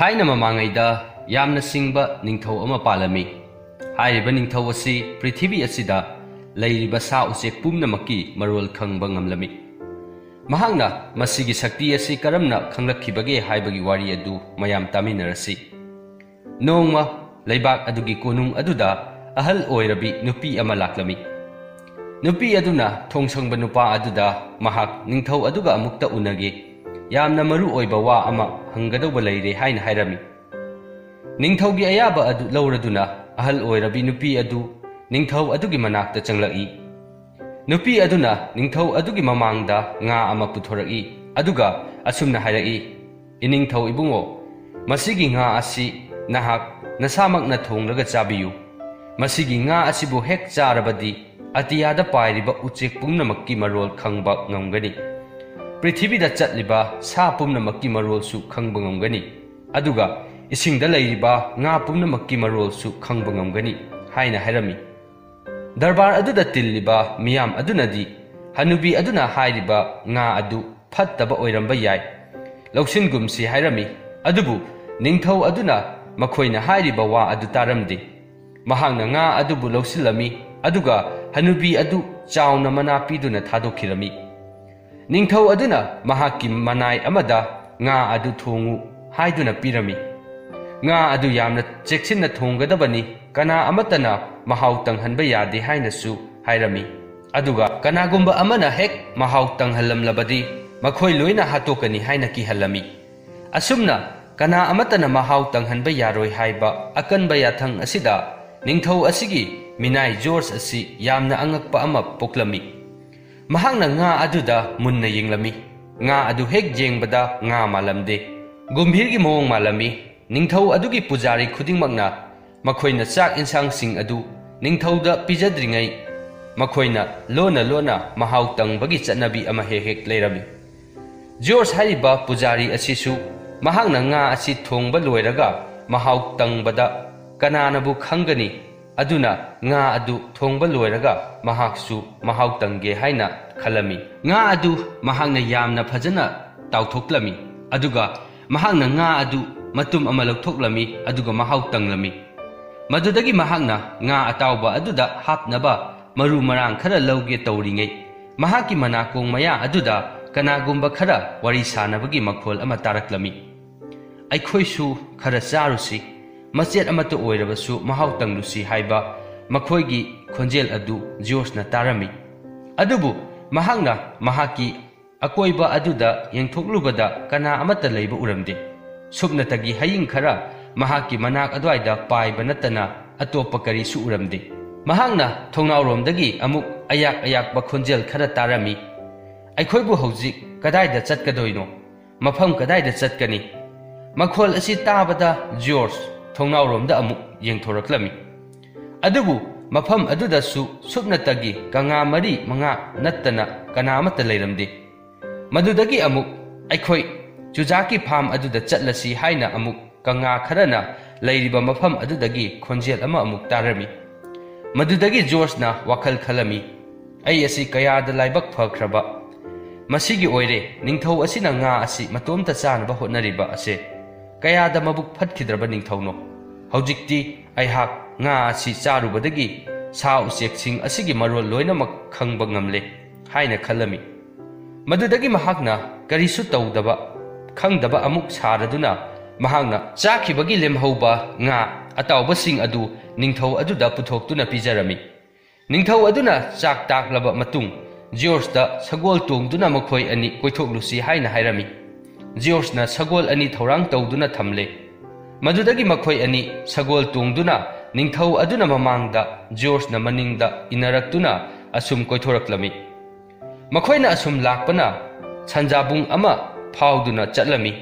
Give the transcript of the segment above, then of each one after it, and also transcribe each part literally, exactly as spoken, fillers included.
ꯊꯥꯏꯅ ꯃꯃꯥꯡꯉꯩꯗ ꯌꯥꯝꯅ ꯁꯤꯡꯕ ꯅꯤꯡꯊꯧ ꯑꯃ ꯄꯥꯜꯂꯝꯃꯤ꯫ ꯍꯥꯏꯔꯤꯕ ꯅꯤꯡꯊꯧ ꯑꯁꯤ ꯄ꯭ꯔꯤꯊꯤꯕꯤ ꯑꯁꯤꯗ ꯂꯩꯔꯤꯕ ꯁꯥ ꯎꯆꯦꯛ ꯄꯨꯝꯅꯃꯛꯀꯤ ꯃꯔꯣꯜ ꯈꯪꯕ ꯉꯝꯂꯝꯃꯤ꯫ ꯃꯍꯥꯛꯅ ꯃꯁꯤꯒꯤ ꯁꯛꯇꯤ ꯑꯁꯤ ꯀꯔꯝꯅ ꯈꯪꯂꯛꯈꯤꯕꯒꯦ ꯍꯥꯏꯕꯒꯤ ꯋꯥꯔꯤ ꯑꯗꯨ ꯃꯌꯥꯝ ꯇꯥꯃꯤꯟꯅꯔꯁꯤ꯫ ꯅꯣꯡꯃ ꯂꯩꯕꯥꯛ ꯑꯗꯨꯒꯤ ꯀꯣꯅꯨꯡ ꯑꯗꯨꯗ ꯑꯍꯜ ꯑꯣꯏꯔꯕꯤ ꯅꯨꯄꯤ ꯑꯃ ꯂꯥꯛꯂꯝꯃꯤ꯫ ꯅꯨꯄꯤ ꯑꯗꯨꯅ ꯊꯣꯡꯁꯪꯕ ꯅꯨꯄꯥ ꯑꯗꯨꯗ ꯃꯍꯥꯛ ꯅꯤꯡꯊꯧ ꯑꯗꯨꯒ ꯑꯃꯨꯛꯇ ꯎꯅꯒꯦ, ꯌꯥꯝꯅ ꯃꯔꯨ ꯑꯣꯏꯕ ꯋꯥ ꯑꯃ ꯍꯪꯒꯗꯧꯕ ꯂꯩꯔꯦ ꯍꯥꯏꯅ ꯍꯥꯏꯔꯝꯃꯤ꯫ ꯅꯤꯡꯊꯧꯒꯤ ꯑꯌꯥꯕ ꯑꯗꯨ ꯂꯧꯔꯗꯨꯅ ꯑꯍꯜ ꯑꯣꯏꯔꯕꯤ ꯅꯨꯄꯤ ꯑꯗꯨ ꯅꯤꯡꯊꯧ ꯑꯗꯨꯒꯤ ꯃꯅꯥꯛꯇ ꯆꯪꯂꯛꯏ꯫ ꯅꯨꯄꯤ ꯑꯗꯨꯅ ꯅꯤꯡꯊꯧ ꯑꯗꯨꯒꯤ ꯃꯃꯥꯡꯗ ꯉꯥ ꯑꯃ ꯄꯨꯊꯣꯔꯛꯏ, ꯑꯗꯨꯒ ꯑꯁꯨꯝꯅ ꯍꯥꯏꯔꯛꯏ, "ꯏꯅꯤꯡꯊꯧ ꯏꯕꯨꯡꯉꯣ, ꯃꯁꯤꯒꯤ ꯉꯥ ꯑꯁꯤ ꯅꯍꯥꯛ ꯅꯁꯥꯃꯛꯅ ꯊꯣꯡꯂꯒ ꯆꯥꯕꯤꯌꯨ꯫ ꯃꯁꯤꯒꯤ ꯉꯥ ꯑꯁꯤꯕꯨ ꯍꯦꯛ ꯆꯥꯔꯕꯗꯤ ꯑꯇꯤꯌꯥꯗ ꯄꯥꯏꯔꯤꯕ ꯎꯆꯦꯛ ꯄꯨꯝꯅꯃꯛꯀꯤ ꯃꯔꯣꯜ ꯈꯪꯕ ꯉꯝꯒꯅꯤ꯫ ꯄ꯭ꯔꯤꯊꯤꯕꯤꯗ ꯆꯠꯂꯤꯕ ꯁꯥ ꯄꯨꯝꯅꯃꯛꯀꯤ ꯃꯔꯣꯜꯁꯨ ꯈꯪꯕ ꯉꯝꯒꯅꯤ꯫ ꯑꯗꯨꯒ ꯏꯁꯤꯡꯗ ꯂꯩꯔꯤꯕ ꯉꯥ ꯄꯨꯝꯅꯃꯛꯀꯤ ꯃꯔꯣꯜꯁꯨ ꯈꯪꯕ ꯉꯝꯒꯅꯤ" ꯍꯥꯏꯅ ꯍꯥꯏꯔꯝꯃꯤ꯫ ꯗꯔꯕꯥꯔ ꯑꯗꯨꯗ ꯇꯤꯜꯂꯤꯕ ꯃꯤꯌꯥꯝ ꯑꯗꯨꯅꯗꯤ ꯍꯅꯨꯕꯤ ꯑꯗꯨꯅ ꯍꯥꯏꯔꯤꯕ ꯉꯥ ꯑꯗꯨ ꯐꯠꯇꯕ ꯑꯣꯏꯔꯝꯕ ꯌꯥꯏ, ꯂꯧꯁꯤꯟꯒꯨꯝꯁꯤ ꯍꯥꯏꯔꯝꯃꯤ꯫ ꯑꯗꯨꯕꯨ ꯅꯤꯡꯊꯧ ꯑꯗꯨꯅ ꯃꯈꯣꯏꯅ ꯍꯥꯏꯔꯤꯕ ꯋꯥ ꯑꯗꯨ ꯇꯥꯔꯝꯗꯦ꯫ ꯃꯍꯥꯛꯅ ꯉꯥ ꯑꯗꯨꯕꯨ ꯂꯧꯁꯤꯜꯂꯝꯃꯤ, ꯑꯗꯨꯒ ꯍꯅꯨꯕꯤ ꯑꯗꯨ ꯆꯥꯎꯅ ꯃꯅꯥ ꯄꯤꯗꯨꯅ ꯊꯥꯗꯣꯛꯈꯤꯔꯝꯃꯤ꯫ ꯅꯤꯡꯊꯧ ꯑꯗꯨꯅ ꯃꯍꯥꯛꯀꯤ ꯃꯅꯥꯏ ꯑꯃꯗ ꯉꯥ ꯑꯗꯨ ꯊꯣꯡꯉꯨ ꯍꯥꯏꯗꯨꯅ ꯄꯤꯔꯝꯃꯤ꯫ ꯉꯥ ꯑꯗꯨ ꯌꯥꯝꯅ ꯆꯦꯛꯁꯤꯟꯅ ꯊꯣꯡꯒꯗꯕꯅꯤ, ꯀꯅꯥ ꯑꯃꯠꯇꯅ ꯃꯍꯥꯎ ꯇꯪꯍꯟꯕ ꯌꯥꯗꯦ ꯍꯥꯏꯅꯁꯨ ꯍꯥꯏꯔꯝꯃꯤ꯫ ꯑꯗꯨꯒ ꯀꯅꯥꯒꯨꯝꯕ ꯑꯃꯅ ꯍꯦꯛ ꯃꯍꯥꯎ ꯇꯪꯍꯜꯂꯝꯂꯕꯗꯤ ꯃꯈꯣꯏ ꯂꯣꯏꯅ ꯍꯥꯠꯇꯣꯛꯀꯅꯤ ꯍꯥꯏꯅ ꯀꯤꯍꯜꯂꯝꯃꯤ꯫ ꯑꯁꯨꯝꯅ ꯀꯅꯥ ꯑꯃꯠꯇꯅ ꯃꯍꯥꯎ ꯇꯪꯍꯟꯕ ꯌꯥꯔꯣꯏ ꯍꯥꯏꯕ ꯑꯀꯟꯕ ꯌꯥꯊꯪ ꯑꯁꯤꯗ ꯅꯤꯡꯊꯧ ꯑꯁꯤꯒꯤ ꯃꯤꯅꯥꯏ ꯖꯣꯔꯖ ꯑꯁꯤ ꯌꯥꯝꯅ ꯑꯉꯛꯄ ꯑꯃ ꯄꯣꯛꯂꯝꯃꯤ꯫ ꯃꯍꯥꯛꯅ ꯉꯥ ꯑꯗꯨꯗ ꯃꯨꯟꯅ ꯌꯦꯡꯂꯝꯃꯤ꯫ ꯉꯥ ꯑꯗꯨ ꯍꯦꯛ ꯌꯦꯡꯕꯗ ꯉꯥ ꯃꯥꯜꯂꯝꯗꯦ, ꯒꯨꯝꯚꯤꯔꯒꯤ ꯃꯑꯣꯡ ꯃꯥꯜꯂꯝꯃꯤ꯫ ꯅꯤꯡꯊꯧ ꯑꯗꯨꯒꯤ ꯄꯨꯖꯥꯔꯤ ꯈꯨꯗꯤꯡꯃꯛꯅ ꯃꯈꯣꯏꯅ ꯆꯥꯛ ꯏꯟꯁꯥꯡꯁꯤꯡ ꯑꯗꯨ ꯅꯤꯡꯊꯧꯗ ꯄꯤꯖꯗ꯭ꯔꯤꯉꯩ ꯃꯈꯣꯏꯅ ꯂꯣꯟꯅ ꯂꯣꯟꯅ ꯃꯍꯥꯎ ꯇꯪꯕꯒꯤ ꯆꯠꯅꯕꯤ ꯑꯃ ꯍꯦꯛ ꯍꯦꯛ ꯂꯩꯔꯝꯃꯤ꯫ ꯖꯣꯔꯖ ꯍꯥꯏꯔꯤꯕ ꯄꯨꯖꯥꯔꯤ ꯑꯁꯤꯁꯨ ꯃꯍꯥꯛꯅ ꯉꯥ ꯑꯁꯤ ꯊꯣꯡꯕ ꯂꯣꯏꯔꯒ ꯃꯍꯥꯎ ꯇꯪꯕꯗ ꯀꯅꯥꯅꯕꯨ ꯈꯪꯒꯅꯤ? ꯑꯗꯨꯅ ꯉꯥ ꯑꯗꯨ ꯊꯣꯡꯕ ꯂꯣꯏꯔꯒ ꯃꯍꯥꯛꯁꯨ ꯃꯍꯥꯎ ꯇꯪꯒꯦ ꯍꯥꯏꯅ ꯈꯜꯂꯝꯃꯤ꯫ ꯉꯥ ꯑꯗꯨ ꯃꯍꯥꯛꯅ ꯌꯥꯝꯅ ꯐꯖꯅ ꯇꯥꯎꯊꯣꯛꯂꯝꯃꯤ, ꯑꯗꯨꯒ ꯃꯍꯥꯛꯅ ꯉꯥ ꯑꯗꯨ ꯃꯇꯨꯝ ꯑꯃ ꯂꯧꯊꯣꯛꯂꯝꯃꯤ, ꯑꯗꯨꯒ ꯃꯍꯥꯎ ꯇꯪꯂꯝꯃꯤ꯫ ꯃꯗꯨꯗꯒꯤ ꯃꯍꯥꯛꯅ ꯉꯥ ꯑꯇꯥꯎꯕ ꯑꯗꯨꯗ ꯍꯥꯞꯅꯕ ꯃꯔꯨ ꯃꯔꯥꯡ ꯈꯔ ꯂꯧꯒꯦ ꯇꯧꯔꯤꯉꯩ, ꯃꯍꯥꯛꯀꯤ ꯃꯅꯥꯀꯣꯡ ꯃꯌꯥ ꯑꯗꯨꯗ ꯀꯅꯥꯒꯨꯝꯕ ꯈꯔ ꯋꯥꯔꯤ ꯁꯥꯅꯕꯒꯤ ꯃꯈꯣꯜ ꯑꯃ ꯇꯥꯔꯛꯂꯝꯃꯤ꯫ "ꯑꯩꯈꯣꯏꯁꯨ ꯈꯔ ꯆꯥꯔꯨꯁꯤ, ꯃꯆꯦꯠ ꯑꯃꯠꯇ ꯑꯣꯏꯔꯕꯁꯨ ꯃꯍꯥꯎ ꯇꯪꯂꯨꯁꯤ" ꯍꯥꯏꯕ ꯃꯈꯣꯏꯒꯤ ꯈꯣꯟꯖꯦꯜ ꯑꯗꯨ ꯖꯤꯌꯣꯔꯖꯅ ꯇꯥꯔꯝꯃꯤ꯫ ꯑꯗꯨꯕꯨ ꯃꯍꯥꯛꯅ ꯃꯍꯥꯛꯀꯤ ꯑꯀꯣꯏꯕ ꯑꯗꯨꯗ ꯌꯦꯡꯊꯣꯛꯂꯨꯕꯗ ꯀꯅꯥ ꯑꯃꯠꯇ ꯂꯩꯕ ꯎꯔꯝꯗꯦ꯫ ꯁꯨꯞꯅꯇꯒꯤ ꯍꯌꯤꯡ ꯈꯔ ꯃꯍꯥꯛꯀꯤ ꯃꯅꯥꯛ ꯑꯗꯨꯋꯥꯏꯗ ꯄꯥꯏꯕ ꯅꯠꯇꯅ ꯑꯇꯣꯞꯄ ꯀꯔꯤꯁꯨ ꯎꯔꯝꯗꯦ꯫ ꯃꯍꯥꯛꯅ ꯊꯣꯡꯅꯥꯎꯔꯣꯝꯗꯒꯤ ꯑꯃꯨꯛ ꯑꯌꯥꯛ ꯑꯌꯥꯛꯄ ꯈꯣꯟꯖꯦꯜ ꯈꯔ ꯇꯥꯔꯝꯃꯤ꯫ "ꯑꯩꯈꯣꯏꯕꯨ ꯍꯧꯖꯤꯛ ꯀꯗꯥꯏꯗ ꯆꯠꯀꯗꯣꯏꯅꯣ? ꯃꯐꯝ ꯀꯗꯥꯏꯗ ꯆꯠꯀꯅꯤ?" ꯃꯈꯣꯜ ꯑꯁꯤ ꯇꯥꯕꯗ ꯖꯤꯌꯣꯔꯖ ꯊꯣꯡꯅꯥꯎꯔꯣꯝꯗ ꯑꯃꯨꯛ ꯌꯦꯡꯊꯣꯔꯛꯂꯝꯃꯤ꯫ ꯑꯗꯨꯕꯨ ꯃꯐꯝ ꯑꯗꯨꯗꯁꯨ ꯁꯨꯞꯅꯇꯒꯤ ꯀꯪꯉꯥ ꯃꯔꯤ ꯃꯉꯥ ꯅꯠꯇꯅ ꯀꯅꯥ ꯑꯃꯠꯇ ꯂꯩꯔꯝꯗꯦ꯫ ꯃꯗꯨꯗꯒꯤ ꯑꯃꯨꯛ "ꯑꯩꯈꯣꯏ ꯆꯨꯖꯥꯛꯀꯤ ꯐꯥꯝ ꯑꯗꯨꯗ ꯆꯠꯂꯁꯤ" ꯍꯥꯏꯅ ꯑꯃꯨꯛ ꯀꯪꯉꯥ ꯈꯔꯅ ꯂꯩꯔꯤꯕ ꯃꯐꯝ ꯑꯗꯨꯗꯒꯤ ꯈꯣꯟꯖꯦꯜ ꯑꯃ ꯑꯃꯨꯛ ꯇꯥꯔꯝꯃꯤ꯫ ꯃꯗꯨꯗꯒꯤ ꯖꯤꯌꯣꯔꯖꯅ ꯋꯥꯈꯜ ꯈꯜꯂꯝꯃꯤ, "ꯑꯩ ꯑꯁꯤ ꯀꯌꯥꯗ ꯂꯥꯏꯕꯛ ꯐꯈ꯭ꯔꯕ! ꯃꯁꯤꯒꯤ ꯑꯣꯏꯔꯦ ꯅꯤꯡꯊꯧ ꯑꯁꯤꯅ ꯉꯥ ꯑꯁꯤ ꯃꯇꯣꯝꯇ ꯆꯥꯅꯕ ꯍꯣꯠꯅꯔꯤꯕ ꯑꯁꯦ꯫ ꯀꯌꯥꯗ ꯃꯕꯨꯛ ꯐꯠꯈꯤꯗ꯭ꯔꯕ ꯅꯤꯡꯊꯧꯅꯣ! ꯍꯧꯖꯤꯛꯇꯤ ꯑꯩꯍꯥꯛ ꯉꯥ ꯑꯁꯤ ꯆꯥꯔꯨꯕꯗꯒꯤ ꯁꯥ ꯎꯆꯦꯛꯁꯤꯡ ꯑꯁꯤꯒꯤ ꯃꯔꯣꯜ ꯂꯣꯏꯅꯃꯛ ꯈꯪꯕ ꯉꯝꯂꯦ" ꯍꯥꯏꯅ ꯈꯜꯂꯝꯃꯤ꯫ ꯃꯗꯨꯗꯒꯤ ꯃꯍꯥꯛꯅ ꯀꯔꯤꯁꯨ ꯇꯧꯗꯕ, ꯈꯪꯗꯕ ꯑꯃꯨꯛ ꯁꯥꯔꯗꯨꯅ, ꯃꯍꯥꯛꯅ ꯆꯥꯈꯤꯕꯒꯤ ꯂꯦꯝꯍꯧꯕ ꯉꯥ ꯑꯇꯥꯎꯕꯁꯤꯡ ꯑꯗꯨ ꯅꯤꯡꯊꯧ ꯑꯗꯨꯗ ꯄꯨꯊꯣꯛꯇꯨꯅ ꯄꯤꯖꯔꯝꯃꯤ꯫ ꯅꯤꯡꯊꯧ ꯑꯗꯨꯅ ꯆꯥꯛ ꯇꯥꯛꯂꯕ ꯃꯇꯨꯡ, ꯖꯤꯌꯣꯔꯖꯇ ꯁꯒꯣꯜ ꯇꯣꯡꯗꯨꯅ ꯃꯈꯣꯏ ꯑꯅꯤ ꯀꯣꯏꯊꯣꯛꯂꯨꯁꯤ ꯍꯥꯏꯅ ꯍꯥꯏꯔꯝꯃꯤ꯫ ꯖꯤꯌꯣꯔꯖꯅ ꯁꯒꯣꯜ ꯑꯅꯤ ꯊꯧꯔꯥꯡ ꯇꯧꯗꯨꯅ ꯊꯝꯂꯦ꯫ ꯃꯗꯨꯗꯒꯤ ꯃꯈꯣꯏ ꯑꯅꯤ ꯁꯒꯣꯜ ꯇꯣꯡꯗꯨꯅ ꯅꯤꯡꯊꯧ ꯑꯗꯨꯅ ꯃꯃꯥꯡꯗ, ꯖꯤꯌꯣꯔꯖꯅ ꯃꯅꯤꯡꯗ ꯏꯟꯅꯔꯛꯇꯨꯅ ꯑꯁꯨꯝ ꯀꯣꯏꯊꯣꯔꯛꯂꯝꯃꯤ꯫ ꯃꯈꯣꯏꯅ ꯑꯁꯨꯝ ꯂꯥꯛꯄꯅ ꯁꯟꯖꯥꯕꯨꯡ ꯑꯃ ꯐꯥꯎꯗꯨꯅ ꯆꯠꯂꯝꯃꯤ꯫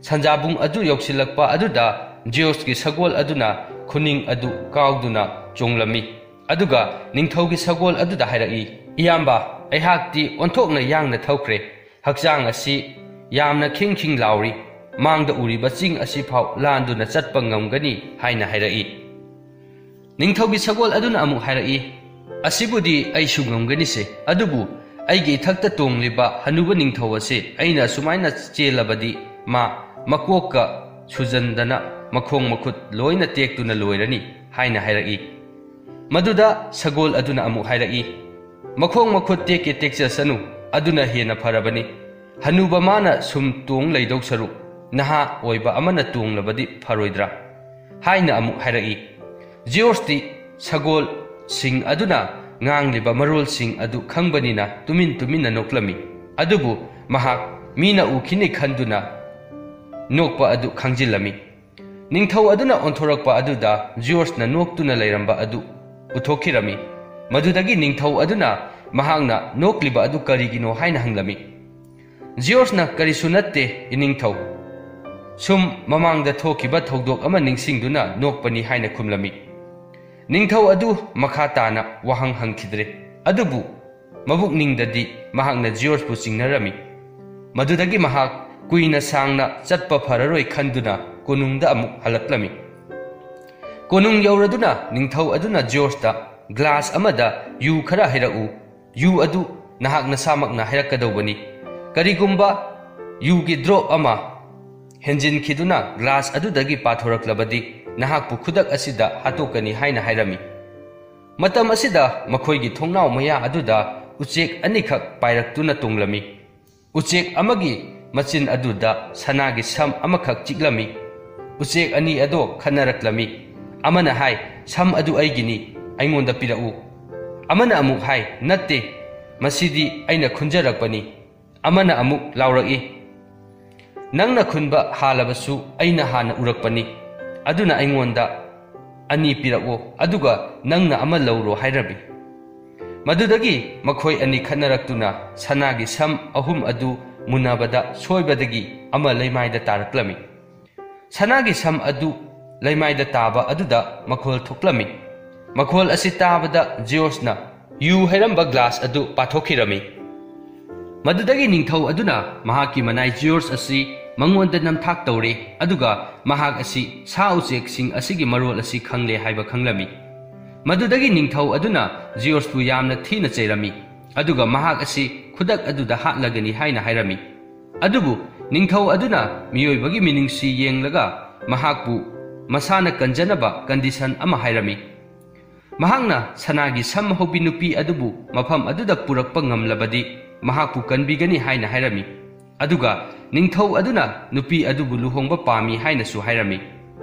ꯁꯟꯖꯥꯕꯨꯡ ꯑꯗꯨ ꯌꯧꯁꯤꯜꯂꯛꯄ ꯑꯗꯨꯗ ꯖꯤꯌꯣꯔꯖꯀꯤ ꯁꯒꯣꯜ ꯑꯗꯨꯅ ꯈꯨꯅꯤꯡ ꯑꯗꯨ ꯀꯥꯎꯗꯨꯅ ꯆꯣꯡꯂꯝꯃꯤ꯫ ꯑꯗꯨꯒ ꯅꯤꯡꯊꯧꯒꯤ ꯁꯒꯣꯜ ꯑꯗꯨꯗ ꯍꯥꯏꯔꯛꯏ, "ꯏꯌꯥꯝꯕ, ꯑꯩꯍꯥꯛꯇꯤ ꯑꯣꯟꯊꯣꯛꯅ ꯌꯥꯡꯅ ꯊꯧꯈ꯭ꯔꯦ꯫ ꯍꯛꯆꯥꯡ ꯑꯁꯤ ꯌꯥꯝꯅ ꯈꯤꯡ ꯈꯤꯡ ꯂꯥꯎꯔꯤ꯫ ꯃꯥꯡꯗ ꯎꯔꯤꯕ ꯆꯤꯡ ꯑꯁꯤꯐꯥꯎ ꯂꯥꯟꯗꯨꯅ ꯆꯠꯄ ꯉꯝꯒꯅꯤ" ꯍꯥꯏꯅ ꯍꯥꯏꯔꯛꯏ꯫ ꯅꯤꯡꯊꯧꯒꯤ ꯁꯒꯣꯜ ꯑꯗꯨꯅ ꯑꯃꯨꯛ ꯍꯥꯏꯔꯛꯏ, "ꯑꯁꯤꯕꯨꯗꯤ ꯑꯩꯁꯨ ꯉꯝꯒꯅꯤꯁꯦ, ꯑꯗꯨꯕꯨ ꯑꯩꯒꯤ ꯏꯊꯛꯇ ꯇꯣꯡꯂꯤꯕ ꯍꯅꯨꯕ ꯅꯤꯡꯊꯧ ꯑꯁꯦ ꯑꯩꯅ ꯑꯁꯨꯃꯥꯏꯅ ꯆꯦꯜꯂꯕꯗꯤ ꯃꯥ ꯃꯀꯣꯛꯀ ꯁꯨꯖꯟꯗꯅ ꯃꯈꯣꯡ ꯃꯈꯨꯠ ꯂꯣꯏꯅ ꯇꯦꯛꯇꯨꯅ ꯂꯣꯏꯔꯅꯤ" ꯍꯥꯏꯅ ꯍꯥꯏꯔꯛꯏ꯫ ꯃꯗꯨꯗ ꯁꯒꯣꯜ ꯑꯗꯨꯅ ꯑꯃꯨꯛ ꯍꯥꯏꯔꯛꯏ, "ꯃꯈꯣꯡ ꯃꯈꯨꯠ ꯇꯦꯛꯀꯦ ꯇꯦꯛꯆꯁꯅꯨ, ꯑꯗꯨꯅ ꯍꯦꯟꯅ ꯐꯔꯕꯅꯤ꯫ ꯍꯅꯨꯕ ꯃꯥꯅ ꯁꯨꯝ ꯇꯣꯡ ꯂꯩꯗꯧ ꯁꯔꯨꯛ ꯅꯍꯥ ꯑꯣꯏꯕ ꯑꯃꯅ ꯇꯣꯡꯂꯕꯗꯤ ꯐꯔꯣꯏꯗ꯭ꯔꯥ?" ꯍꯥꯏꯅ ꯑꯃꯨꯛ ꯍꯥꯏꯔꯛꯏ꯫ ꯖꯤꯑꯣꯔꯖꯇꯤ ꯁꯒꯣꯜꯁꯤꯡ ꯑꯗꯨꯅ ꯉꯥꯡꯂꯤꯕ ꯃꯔꯣꯜꯁꯤꯡ ꯑꯗꯨ ꯈꯪꯕꯅꯤꯅ ꯇꯨꯃꯤꯟ ꯇꯨꯃꯤꯟꯅ ꯅꯣꯛꯂꯝꯃꯤ꯫ ꯑꯗꯨꯕꯨ ꯃꯍꯥꯛ ꯃꯤꯅ ꯎꯈꯤꯅꯤ ꯈꯟꯗꯨꯅ ꯅꯣꯛꯄ ꯑꯗꯨ ꯈꯪꯖꯤꯜꯂꯝꯃꯤ꯫ ꯅꯤꯡꯊꯧ ꯑꯗꯨꯅ ꯑꯣꯟꯊꯣꯔꯛꯄ ꯑꯗꯨꯗ ꯖꯤꯑꯣꯔꯖꯅ ꯅꯣꯛꯇꯨꯅ ꯂꯩꯔꯝꯕ ꯑꯗꯨ ꯎꯊꯣꯛꯈꯤꯔꯝꯃꯤ꯫ ꯃꯗꯨꯗꯒꯤ ꯅꯤꯡꯊꯧ ꯑꯗꯨꯅ ꯃꯍꯥꯛꯅ ꯅꯣꯛꯂꯤꯕ ꯑꯗꯨ ꯀꯔꯤꯒꯤꯅꯣ ꯍꯥꯏꯅ ꯍꯪꯂꯝꯃꯤ꯫ ꯖꯤꯑꯣꯔꯖꯅ "ꯀꯔꯤꯁꯨ ꯅꯠꯇꯦ, ꯏꯅꯤꯡꯊꯧ꯫ ꯁꯨꯝ ꯃꯃꯥꯡꯗ ꯊꯣꯛꯈꯤꯕ ꯊꯧꯗꯣꯛ ꯑꯃ ꯅꯤꯡꯁꯤꯡꯗꯨꯅ ꯅꯣꯛꯄꯅꯤ" ꯍꯥꯏꯅ ꯈꯨꯝꯂꯝꯃꯤ꯫ ꯅꯤꯡꯊꯧ ꯑꯗꯨ ꯃꯈꯥ ꯇꯥꯅ ꯋꯥꯍꯪ ꯍꯪꯈꯤꯗ꯭ꯔꯦ꯫ ꯑꯗꯨꯕꯨ ꯃꯕꯨꯛꯅꯤꯡꯗꯗꯤ ꯃꯍꯥꯛꯅ ꯖꯤꯑꯣꯔꯖꯄꯨ ꯆꯤꯡꯅꯔꯝꯃꯤ꯫ ꯃꯗꯨꯗꯒꯤ ꯃꯍꯥꯛ ꯀꯨꯏꯅ ꯁꯥꯡꯅ ꯆꯠꯄ ꯐꯔꯔꯣꯏ ꯈꯟꯗꯨꯅ ꯀꯣꯅꯨꯡꯗ ꯑꯃꯨꯛ ꯍꯜꯂꯛꯂꯝꯃꯤ꯫ ꯀꯣꯅꯨꯡ ꯌꯧꯔꯗꯨꯅ ꯅꯤꯡꯊꯧ ꯑꯗꯨꯅ ꯖꯤꯑꯣꯔꯖꯇ "ꯒ꯭ꯂꯥꯁ ꯑꯃꯗ ꯌꯨ ꯈꯔ ꯍꯩꯔꯛꯎ꯫ ꯌꯨ ꯑꯗꯨ ꯅꯍꯥꯛ ꯅꯁꯥꯃꯛꯅ ꯍꯩꯔꯛꯀꯗꯧꯕꯅꯤ꯫ ꯀꯔꯤꯒꯨꯝꯕ ꯌꯨꯒꯤ ꯗ꯭ꯔꯣꯞ ꯑꯃ ꯍꯦꯟꯖꯤꯟꯈꯤꯗꯨꯅ ꯒ꯭ꯂꯥꯁ ꯑꯗꯨꯗꯒꯤ ꯄꯥꯊꯣꯔꯛꯂꯕꯗꯤ ꯅꯍꯥꯛꯄꯨ ꯈꯨꯗꯛ ꯑꯁꯤꯗ ꯍꯥꯠꯇꯣꯛꯀꯅꯤ" ꯍꯥꯏꯅ ꯍꯥꯏꯔꯝꯃꯤ꯫ ꯃꯇꯝ ꯑꯁꯤꯗ ꯃꯈꯣꯏꯒꯤ ꯊꯣꯡꯅꯥꯎ ꯃꯌꯥ ꯑꯗꯨꯗ ꯎꯆꯦꯛ ꯑꯅꯤꯈꯛ ꯄꯥꯏꯔꯛꯇꯨꯅ ꯇꯣꯡꯂꯝꯃꯤ꯫ ꯎꯆꯦꯛ ꯑꯃꯒꯤ ꯃꯆꯤꯟ ꯑꯗꯨꯗ ꯁꯅꯥꯒꯤ ꯁꯝ ꯑꯃꯈꯛ ꯆꯤꯛꯂꯝꯃꯤ꯫ ꯎꯆꯦꯛ ꯑꯅꯤ ꯑꯗꯣ ꯈꯠꯅꯔꯛꯂꯝꯃꯤ꯫ ꯑꯃꯅ ꯍꯥꯏ, "ꯁꯝ ꯑꯗꯨ ꯑꯩꯒꯤꯅꯤ, ꯑꯩꯉꯣꯟꯗ ꯄꯤꯔꯛꯎ"꯫ ꯑꯃꯅ ꯑꯃꯨꯛ ꯍꯥꯏ, "ꯅꯠꯇꯦ, ꯃꯁꯤꯗꯤ ꯑꯩꯅ ꯈꯨꯟꯖꯔꯛꯄꯅꯤ"꯫ ꯑꯃꯅ ꯑꯃꯨꯛ ꯂꯥꯎꯔꯛꯏ, "ꯅꯪꯅ ꯈꯨꯟꯕ ꯍꯥꯜꯂꯕꯁꯨ ꯑꯩꯅ ꯍꯥꯟꯅ ꯎꯔꯛꯄꯅꯤ, ꯑꯗꯨꯅ ꯑꯩꯉꯣꯟꯗ ꯑꯅꯤ ꯄꯤꯔꯛꯑꯣ, ꯑꯗꯨꯒ ꯅꯪꯅ ꯑꯃ ꯂꯧꯔꯣ" ꯍꯥꯏꯔꯝꯃꯤ꯫ ꯃꯗꯨꯗꯒꯤ ꯃꯈꯣꯏ ꯑꯅꯤ ꯈꯠꯅꯔꯛꯇꯨꯅ ꯁꯅꯥꯒꯤ ꯁꯝ ꯑꯍꯨꯝ ꯑꯗꯨ ꯃꯨꯟꯅꯕꯗ ꯁꯣꯏꯕꯗꯒꯤ ꯑꯃ ꯂꯩꯃꯥꯏꯗ ꯇꯥꯔꯛꯂꯝꯃꯤ꯫ ꯁꯅꯥꯒꯤ ꯁꯝ ꯑꯗꯨ ꯂꯩꯃꯥꯏꯗ ꯇꯥꯕ ꯑꯗꯨꯗ ꯃꯈꯣꯜ ꯊꯣꯛꯂꯝꯃꯤ꯫ ꯃꯈꯣꯜ ꯑꯁꯤ ꯇꯥꯕꯗ ꯖꯤꯑꯣꯔꯖꯅ ꯌꯨ ꯍꯩꯔꯝꯕ ꯒ꯭ꯂꯥꯁ ꯑꯗꯨ ꯄꯥꯊꯣꯛꯈꯤꯔꯝꯃꯤ꯫ ꯃꯗꯨꯗꯒꯤ ꯅꯤꯡꯊꯧ ꯑꯗꯨꯅ ꯃꯍꯥꯛꯀꯤ ꯃꯅꯥꯏ ꯖꯤꯑꯣꯔꯖ ꯑꯁꯤ ꯃꯉꯣꯟꯗ ꯅꯝꯊꯥꯛ ꯇꯧꯔꯦ, ꯑꯗꯨꯒ ꯃꯍꯥꯛ ꯑꯁꯤ ꯁꯥ ꯎꯆꯦꯛꯁꯤꯡ ꯑꯁꯤꯒꯤ ꯃꯔꯣꯜ ꯑꯁꯤ ꯈꯪꯂꯦ ꯍꯥꯏꯕ ꯈꯪꯂꯝꯃꯤ꯫ ꯃꯗꯨꯗꯒꯤ ꯅꯤꯡꯊꯧ ꯑꯗꯨꯅ ꯖꯤꯑꯣꯔꯖꯄꯨ ꯌꯥꯝꯅ ꯊꯤꯅ ꯆꯩꯔꯝꯃꯤ, ꯑꯗꯨꯒ ꯃꯍꯥꯛ ꯑꯁꯤ ꯈꯨꯗꯛ ꯑꯗꯨꯗ ꯍꯥꯠꯂꯒꯅꯤ ꯍꯥꯏꯅ ꯍꯥꯏꯔꯝꯃꯤ꯫ ꯑꯗꯨꯕꯨ ꯅꯤꯡꯊꯧ ꯑꯗꯨꯅ ꯃꯤꯑꯣꯏꯕꯒꯤ ꯃꯤꯅꯨꯡꯁꯤ ꯌꯦꯡꯂꯒ ꯃꯍꯥꯛꯄꯨ ꯃꯁꯥꯅ ꯀꯟꯖꯅꯕ ꯀꯟꯗꯤꯁꯟ ꯑꯃ ꯍꯥꯏꯔꯝꯃꯤ꯫ ꯃꯍꯥꯛꯅ ꯁꯅꯥꯒꯤ ꯁꯝ ꯍꯧꯕꯤ ꯅꯨꯄꯤ ꯑꯗꯨꯕꯨ ꯃꯐꯝ ꯑꯗꯨꯗ ꯄꯨꯔꯛꯄ ꯉꯝꯂꯕꯗꯤ ꯃꯍꯥꯛꯄꯨ ꯀꯟꯕꯤꯒꯅꯤ ꯍꯥꯏꯅ ꯍꯥꯏꯔꯝꯃꯤ꯫ ꯑꯗꯨꯒ ꯅꯤꯡꯊꯧ ꯑꯗꯨꯅ ꯅꯨꯄꯤ ꯑꯗꯨꯕꯨ ꯂꯨꯍꯣꯡꯕ ꯄꯥꯝꯃꯤ ꯍꯥꯏꯅꯁꯨ ꯍꯥꯏꯔꯝꯃꯤ꯫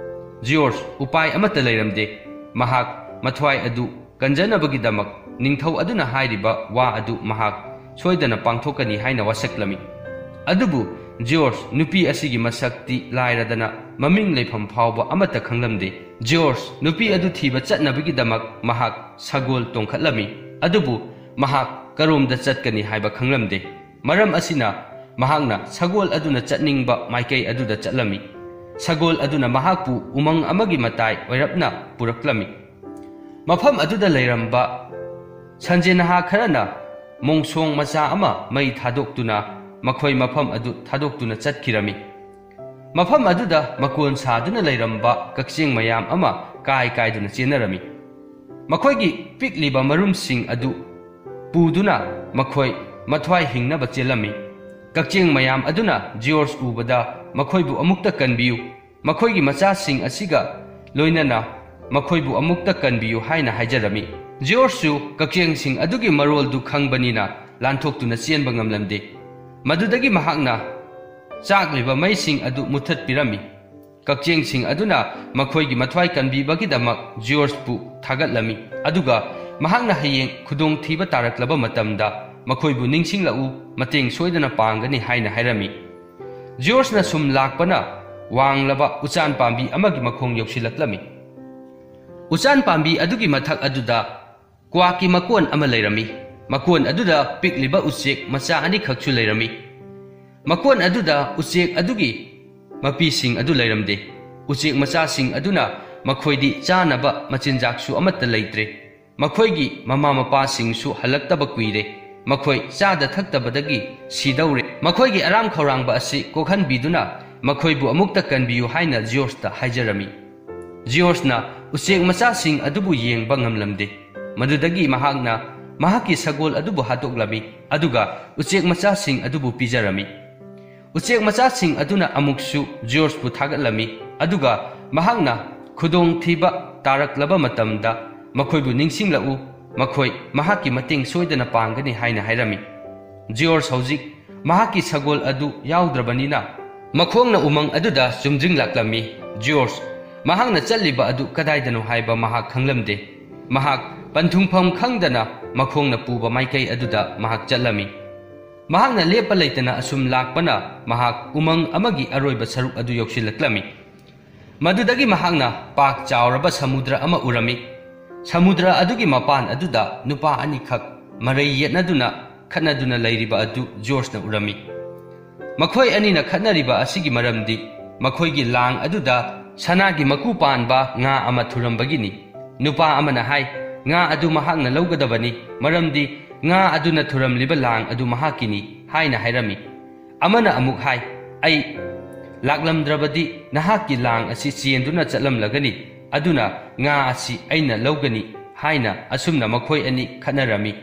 ꯖꯤꯑꯣꯔꯖ ꯎꯄꯥꯏ ꯑꯃꯠꯇ ꯂꯩꯔꯝꯗꯦ꯫ ꯃꯍꯥꯛ ꯃꯊ꯭ꯋꯥꯏ ꯑꯗꯨ ꯀꯟꯖꯅꯕꯒꯤꯗꯃꯛ ꯅꯤꯡꯊꯧ ꯑꯗꯨꯅ ꯍꯥꯏꯔꯤꯕ ꯋꯥ ꯑꯗꯨ ꯃꯍꯥꯛ ꯁꯣꯏꯗꯅ ꯄꯥꯡꯊꯣꯛꯀꯅꯤ ꯍꯥꯏꯅ ꯋꯥꯁꯛꯂꯝꯃꯤ꯫ ꯑꯗꯨꯕꯨ ꯖꯤꯑꯣꯔꯖ ꯅꯨꯄꯤ ꯑꯁꯤꯒꯤ ꯃꯁꯛꯇꯤ ꯂꯥꯏꯔꯗꯅ ꯃꯃꯤꯡ ꯂꯩꯐꯝ ꯐꯥꯎꯕ ꯑꯃꯠꯇ ꯈꯪꯂꯝꯗꯦ꯫ ꯖꯤꯑꯣꯔꯖ ꯅꯨꯄꯤ ꯑꯗꯨ ꯊꯤꯕ ꯆꯠꯅꯕꯒꯤꯗꯃꯛ ꯃꯍꯥꯛ ꯁꯒꯣꯜ ꯇꯣꯡꯈꯠꯂꯝꯃꯤ꯫ ꯑꯗꯨꯕꯨ ꯃꯍꯥꯛ ꯀꯔꯣꯝꯗ ꯆꯠꯀꯅꯤ ꯍꯥꯏꯕ ꯈꯪꯂꯝꯗꯦ꯫ ꯃꯔꯝ ꯑꯁꯤꯅ ꯃꯍꯥꯛꯅ ꯁꯒꯣꯜ ꯑꯗꯨꯅ ꯆꯠꯅꯤꯡꯕ ꯃꯥꯏꯀꯩ ꯑꯗꯨꯗ ꯆꯠꯂꯝꯃꯤ꯫ ꯁꯒꯣꯜ ꯑꯗꯨꯅ ꯃꯍꯥꯛꯄꯨ ꯎꯃꯪ ꯑꯃꯒꯤ ꯃꯇꯥꯏ ꯑꯣꯏꯔꯞꯅ ꯄꯨꯔꯛꯂꯝꯃꯤ꯫ ꯃꯐꯝ ꯑꯗꯨꯗ ꯂꯩꯔꯝꯕ ꯁꯟꯖꯦ ꯅꯍꯥ ꯈꯔꯅ ꯃꯣꯡꯁꯣꯡ ꯃꯆꯥ ꯑꯃ ꯃꯩ ꯊꯥꯗꯣꯛꯇꯨꯅ ꯃꯈꯣꯏ ꯃꯐꯝ ꯑꯗꯨ ꯊꯥꯗꯣꯛꯇꯨꯅ ꯆꯠꯈꯤꯔꯝꯃꯤ꯫ ꯃꯐꯝ ꯑꯗꯨꯗ ꯃꯀꯣꯟ ꯁꯥꯗꯨꯅ ꯂꯩꯔꯝꯕ ꯀꯛꯆꯦꯡ ꯃꯌꯥꯝ ꯑꯃ ꯀꯥꯏ ꯀꯥꯏꯗꯨꯅ ꯆꯦꯟꯅꯔꯝꯃꯤ꯫ ꯃꯈꯣꯏꯒꯤ ꯄꯤꯛꯂꯤꯕ ꯃꯔꯨꯝꯁꯤꯡ ꯑꯗꯨ ꯄꯨꯗꯨꯅ ꯃꯈꯣꯏ ꯃꯊ꯭ꯋꯥꯏ ꯍꯤꯡꯅꯕ ꯆꯦꯜꯂꯝꯃꯤ꯫ ꯀꯛꯆꯦꯡ ꯃꯌꯥꯝ ꯑꯗꯨꯅ ꯖꯤꯑꯣꯔꯖ ꯎꯕꯗ ꯃꯈꯣꯏꯕꯨ ꯑꯃꯨꯛꯇ ꯀꯟꯕꯤꯌꯨ, ꯃꯈꯣꯏꯒꯤ ꯃꯆꯥꯁꯤꯡ ꯑꯁꯤꯒ ꯂꯣꯏꯅꯅ ꯃꯈꯣꯏꯕꯨ ꯑꯃꯨꯛꯇ ꯀꯟꯕꯤꯌꯨ ꯍꯥꯏꯅ ꯍꯥꯏꯖꯔꯝꯃꯤ꯫ ꯖꯤꯑꯣꯔꯖꯁꯨ ꯀꯛꯆꯦꯡꯁꯤꯡ ꯑꯗꯨꯒꯤ ꯃꯔꯣꯜꯗꯨ ꯈꯪꯕꯅꯤꯅ ꯂꯥꯟꯊꯣꯛꯇꯨꯅ ꯆꯦꯟꯕ ꯉꯝꯂꯝꯗꯦ꯫ ꯃꯗꯨꯗꯒꯤ ꯃꯍꯥꯛꯅ ꯆꯥꯛꯂꯤꯕ ꯃꯩꯁꯤꯡ ꯑꯗꯨ ꯃꯨꯊꯠꯄꯤꯔꯝꯃꯤ꯫ ꯀꯛꯆꯦꯡꯁꯤꯡ ꯑꯗꯨꯅ ꯃꯈꯣꯏꯒꯤ ꯃꯊ꯭ꯋꯥꯏ ꯀꯟꯕꯤꯕꯒꯤꯗꯃꯛ ꯖꯤꯑꯣꯔꯖꯄꯨ ꯊꯥꯒꯠꯂꯝꯃꯤ, ꯑꯗꯨꯒ ꯃꯍꯥꯛꯅ ꯍꯌꯦꯡ ꯈꯨꯗꯣꯡꯊꯤꯕ ꯇꯥꯔꯛꯂꯕ ꯃꯇꯝꯗ ꯃꯈꯣꯏꯕꯨ ꯅꯤꯡꯁꯤꯡꯂꯛꯎ, ꯃꯇꯦꯡ ꯁꯣꯏꯗꯅ ꯄꯥꯡꯒꯅꯤ ꯍꯥꯏꯅ ꯍꯥꯏꯔꯝꯃꯤ꯫ ꯖꯤꯑꯣꯔꯖꯅ ꯁꯨꯝ ꯂꯥꯛꯄꯅ ꯋꯥꯡꯂꯕ ꯎꯆꯥꯟ ꯄꯥꯝꯕꯤ ꯑꯃꯒꯤ ꯃꯈꯣꯡ ꯌꯧꯁꯤꯜꯂꯛꯂꯝꯃꯤ꯫ ꯎꯆꯥꯟ ꯄꯥꯝꯕꯤ ꯑꯗꯨꯒꯤ ꯃꯊꯛ ꯑꯗꯨꯗ ꯀ꯭ꯋꯥꯛꯀꯤ ꯃꯀꯣꯟ ꯑꯃ ꯂꯩꯔꯝꯃꯤ꯫ ꯃꯀꯣꯟ ꯑꯗꯨꯗ ꯄꯤꯛꯂꯤꯕ ꯎꯆꯦꯛ ꯃꯆꯥ ꯑꯅꯤꯈꯛꯁꯨ ꯂꯩꯔꯝꯃꯤ꯫ ꯃꯀꯣꯟ ꯑꯗꯨꯗ ꯎꯆꯦꯛ ꯑꯗꯨꯒꯤ ꯃꯄꯤꯁꯤꯡ ꯑꯗꯨ ꯂꯩꯔꯝꯗꯦ꯫ ꯎꯆꯦꯛ ꯃꯆꯥꯁꯤꯡ ꯑꯗꯨꯅ ꯃꯈꯣꯏꯗꯤ ꯆꯥꯅꯕ ꯃꯆꯤꯟꯖꯥꯛꯁꯨ ꯑꯃꯠꯇ ꯂꯩꯇ꯭ꯔꯦ꯫ ꯃꯈꯣꯏꯒꯤ ꯃꯃꯥ ꯃꯄꯥꯁꯤꯡꯁꯨ ꯍꯜꯂꯛꯇꯕ ꯀꯨꯏꯔꯦ꯫ ꯃꯈꯣꯏ ꯆꯥꯗ ꯊꯛꯇꯕꯗꯒꯤ ꯁꯤꯗꯧꯔꯦ꯫ ꯃꯈꯣꯏꯒꯤ ꯑꯔꯥꯝ ꯈꯧꯔꯥꯡꯕ ꯑꯁꯤ ꯀꯣꯛꯍꯟꯕꯤꯗꯨꯅ ꯃꯈꯣꯏꯕꯨ ꯑꯃꯨꯛꯇ ꯀꯟꯕꯤꯌꯨ ꯍꯥꯏꯅ ꯖꯤꯑꯣꯔꯖꯇ ꯍꯥꯏꯖꯔꯝꯃꯤ꯫ ꯖꯤꯑꯣꯔꯖꯅ ꯎꯆꯦꯛ ꯃꯆꯥꯁꯤꯡ ꯑꯗꯨꯕꯨ ꯌꯦꯡꯕ ꯉꯝꯂꯝꯗꯦ꯫ ꯃꯗꯨꯗꯒꯤ ꯃꯍꯥꯛꯅ ꯃꯍꯥꯛꯀꯤ ꯁꯒꯣꯜ ꯑꯗꯨꯕꯨ ꯍꯥꯠꯇꯣꯛꯂꯝꯃꯤ, ꯑꯗꯨꯒ ꯎꯆꯦꯛ ꯃꯆꯥꯁꯤꯡ ꯑꯗꯨꯕꯨ ꯄꯤꯖꯔꯝꯃꯤ꯫ ꯎꯆꯦꯛ ꯃꯆꯥꯁꯤꯡ ꯑꯗꯨꯅ ꯑꯃꯨꯛꯁꯨ ꯖꯤꯑꯣꯔꯖꯄꯨ ꯊꯥꯒꯠꯂꯝꯃꯤ, ꯑꯗꯨꯒ ꯃꯍꯥꯛꯅ ꯈꯨꯗꯣꯡꯊꯤꯕ ꯇꯥꯔꯛꯂꯕ ꯃꯇꯝꯗ ꯃꯈꯣꯏꯕꯨ ꯅꯤꯡꯁꯤꯡꯂꯛꯎ, ꯃꯈꯣꯏ ꯃꯍꯥꯛꯀꯤ ꯃꯇꯦꯡ ꯁꯣꯏꯗꯅ ꯄꯥꯡꯒꯅꯤ ꯍꯥꯏꯅ ꯍꯥꯏꯔꯝꯃꯤ꯫ ꯖꯤꯑꯣꯔꯖ ꯍꯧꯖꯤꯛ ꯃꯍꯥꯛꯀꯤ ꯁꯒꯣꯜ ꯑꯗꯨ ꯌꯥꯎꯗ꯭ꯔꯕꯅꯤꯅ, ꯃꯈꯣꯡꯅ ꯎꯃꯪ ꯑꯗꯨꯗ ꯆꯨꯝꯗ꯭ꯔꯤꯡꯂꯛꯂꯝꯃꯤ꯫ ꯖꯤꯑꯣꯔꯖ ꯃꯍꯥꯛꯅ ꯆꯠꯂꯤꯕ ꯑꯗꯨ ꯀꯗꯥꯏꯗꯅꯣ ꯍꯥꯏꯕ ꯃꯍꯥꯛ ꯈꯪꯂꯝꯗꯦ꯫ ꯃꯍꯥꯛ ꯄꯟꯊꯨꯡꯐꯝ ꯈꯪꯗꯅ ꯃꯈꯣꯡꯅ ꯄꯨꯕ ꯃꯥꯏꯀꯩ ꯑꯗꯨꯗ ꯃꯍꯥꯛ ꯆꯠꯂꯝꯃꯤ꯫ ꯃꯍꯥꯛꯅ ꯂꯦꯞꯄ ꯂꯩꯇꯅ ꯑꯁꯨꯝ ꯂꯥꯛꯄꯅ ꯃꯍꯥꯛ ꯎꯃꯪ ꯑꯃꯒꯤ ꯑꯔꯣꯏꯕ ꯁꯔꯨꯛ ꯑꯗꯨ ꯌꯧꯁꯤꯜꯂꯛꯂꯝꯃꯤ꯫ ꯃꯗꯨꯗꯒꯤ ꯃꯍꯥꯛꯅ ꯄꯥꯛ ꯆꯥꯎꯔꯕ ꯁꯃꯨꯗ꯭ꯔ ꯑꯃ ꯎꯔꯝꯃꯤ꯫ ꯁꯃꯨꯗ꯭ꯔ ꯑꯗꯨꯒꯤ ꯃꯄꯥꯟ ꯑꯗꯨꯗ ꯅꯨꯄꯥ ꯑꯅꯤꯈꯛ ꯃꯔꯩ ꯌꯦꯠꯅꯗꯨꯅ ꯈꯠꯅꯗꯨꯅ ꯂꯩꯔꯤꯕ ꯑꯗꯨ ꯖꯤꯑꯣꯔꯖꯅ ꯎꯔꯝꯃꯤ꯫ ꯃꯈꯣꯏ ꯑꯅꯤꯅ ꯈꯠꯅꯔꯤꯕ ꯑꯁꯤꯒꯤ ꯃꯔꯝꯗꯤ ꯃꯈꯣꯏꯒꯤ ꯂꯥꯡ ꯑꯗꯨꯗ ꯁꯅꯥꯒꯤ ꯃꯀꯨ ꯄꯥꯟꯕ ꯉꯥ ꯑꯃ ꯊꯨꯔꯝꯕꯒꯤꯅꯤ꯫ ꯅꯨꯄꯥ ꯑꯃꯅ ꯍꯥꯏ, "ꯉꯥ ꯑꯗꯨ ꯃꯍꯥꯛꯅ ꯂꯧꯒꯗꯕꯅꯤ, ꯃꯔꯝꯗꯤ ꯉꯥ ꯑꯗꯨꯅ ꯊꯨꯔꯝꯂꯤꯕ ꯂꯥꯡ ꯑꯗꯨ ꯃꯍꯥꯛꯀꯤꯅꯤ" ꯍꯥꯏꯅ ꯍꯥꯏꯔꯝꯃꯤ꯫ ꯑꯃꯅ ꯑꯃꯨꯛ ꯍꯥꯏ, "ꯑꯩ ꯂꯥꯛꯂꯝꯗ꯭ꯔꯕꯗꯤ ꯅꯍꯥꯛꯀꯤ ꯂꯥꯡ ꯑꯁꯤ ꯆꯦꯟꯗꯨꯅ ꯆꯠꯂꯝꯂꯒꯅꯤ, ꯑꯗꯨꯅ ꯉꯥ ꯑꯁꯤ ꯑꯩꯅ ꯂꯧꯒꯅꯤ" ꯍꯥꯏꯅ ꯑꯁꯨꯝꯅ ꯃꯈꯣꯏ ꯑꯅꯤ ꯈꯠꯅꯔꯝꯃꯤ꯫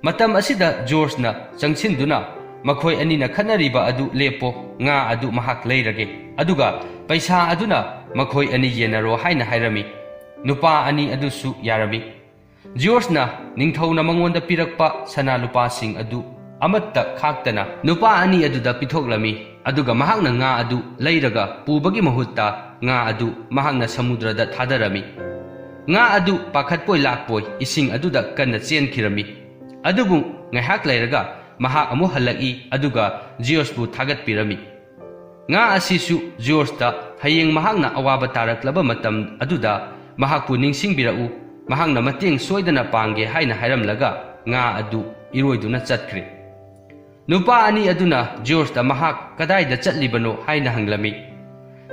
ꯃꯇꯝ ꯑꯁꯤꯗ ꯖꯤꯑꯣꯔꯖꯅ ꯆꯪꯁꯤꯟꯗꯨꯅ, "ꯃꯈꯣꯏ ꯑꯅꯤꯅ ꯈꯠꯅꯔꯤꯕ ꯑꯗꯨ ꯂꯦꯞꯄꯣ, ꯉꯥ ꯑꯗꯨ ꯃꯍꯥꯛ ꯂꯩꯔꯒꯦ, ꯑꯗꯨꯒ ꯄꯩꯁꯥ ꯑꯗꯨꯅ ꯃꯈꯣꯏ ꯑꯅꯤ ꯌꯦꯟꯅꯔꯣ" ꯍꯥꯏꯅ ꯍꯥꯏꯔꯝꯃꯤ꯫ ꯅꯨꯄꯥ ꯑꯅꯤ ꯑꯗꯨꯁꯨ ꯌꯥꯔꯝꯃꯤ꯫ ꯖꯤꯑꯣꯔꯖꯅ ꯅꯤꯡꯊꯧꯅ ꯃꯉꯣꯟꯗ ꯄꯤꯔꯛꯄ ꯁꯅꯥ ꯂꯨꯄꯥꯁꯤꯡ ꯑꯗꯨ ꯑꯃꯠꯇ ꯈꯥꯛꯇꯅ ꯅꯨꯄꯥ ꯑꯅꯤ ꯑꯗꯨꯗ ꯄꯤꯊꯣꯛꯂꯝꯃꯤ, ꯑꯗꯨꯒ ꯃꯍꯥꯛꯅ ꯉꯥ ꯑꯗꯨ ꯂꯩꯔꯒ ꯄꯨꯕꯒꯤ ꯃꯍꯨꯠꯇ ꯉꯥ ꯑꯗꯨ ꯃꯍꯥꯛꯅ ꯁꯃꯨꯗ꯭ꯔꯗ ꯊꯥꯗꯔꯝꯃꯤ꯫ ꯉꯥ ꯑꯗꯨ ꯄꯥꯈꯠꯄꯣꯏ ꯂꯥꯛꯄꯣꯏ ꯏꯁꯤꯡ ꯑꯗꯨꯗ ꯀꯟꯅ ꯆꯦꯟꯈꯤꯔꯝꯃꯤ꯫ ꯑꯗꯨꯕꯨ ꯉꯥꯏꯍꯥꯛ ꯂꯩꯔꯒ ꯃꯍꯥꯛ ꯑꯃꯨꯛ ꯍꯜꯂꯛꯏ, ꯑꯗꯨꯒ ꯖꯤꯑꯣꯔꯖꯄꯨ ꯊꯥꯒꯠꯄꯤꯔꯝꯃꯤ꯫ ꯉꯥ ꯑꯁꯤꯁꯨ ꯖꯤꯑꯣꯔꯖꯇ ꯍꯌꯦꯡ ꯃꯍꯥꯛꯅ ꯑꯋꯥꯕ ꯇꯥꯔꯛꯂꯕ ꯃꯇꯝ ꯑꯗꯨꯗ ꯃꯍꯥꯛꯄꯨ ꯅꯤꯡꯁꯤꯡꯕꯤꯔꯛꯎ, ꯃꯍꯥꯛꯅ ꯃꯇꯦꯡ ꯁꯣꯏꯗꯅ ꯄꯥꯡꯒꯦ ꯍꯥꯏꯅ ꯍꯥꯏꯔꯝꯂꯒ ꯉꯥ ꯑꯗꯨ ꯏꯔꯣꯏꯗꯨꯅ ꯆꯠꯈ꯭ꯔꯦ꯫ ꯅꯨꯄꯥ ꯑꯅꯤ ꯑꯗꯨꯅ ꯖꯤꯑꯣꯔꯖꯇ ꯃꯍꯥꯛ ꯀꯗꯥꯏꯗ ꯆꯠꯂꯤꯕꯅꯣ ꯍꯥꯏꯅ ꯍꯪꯂꯝꯃꯤ꯫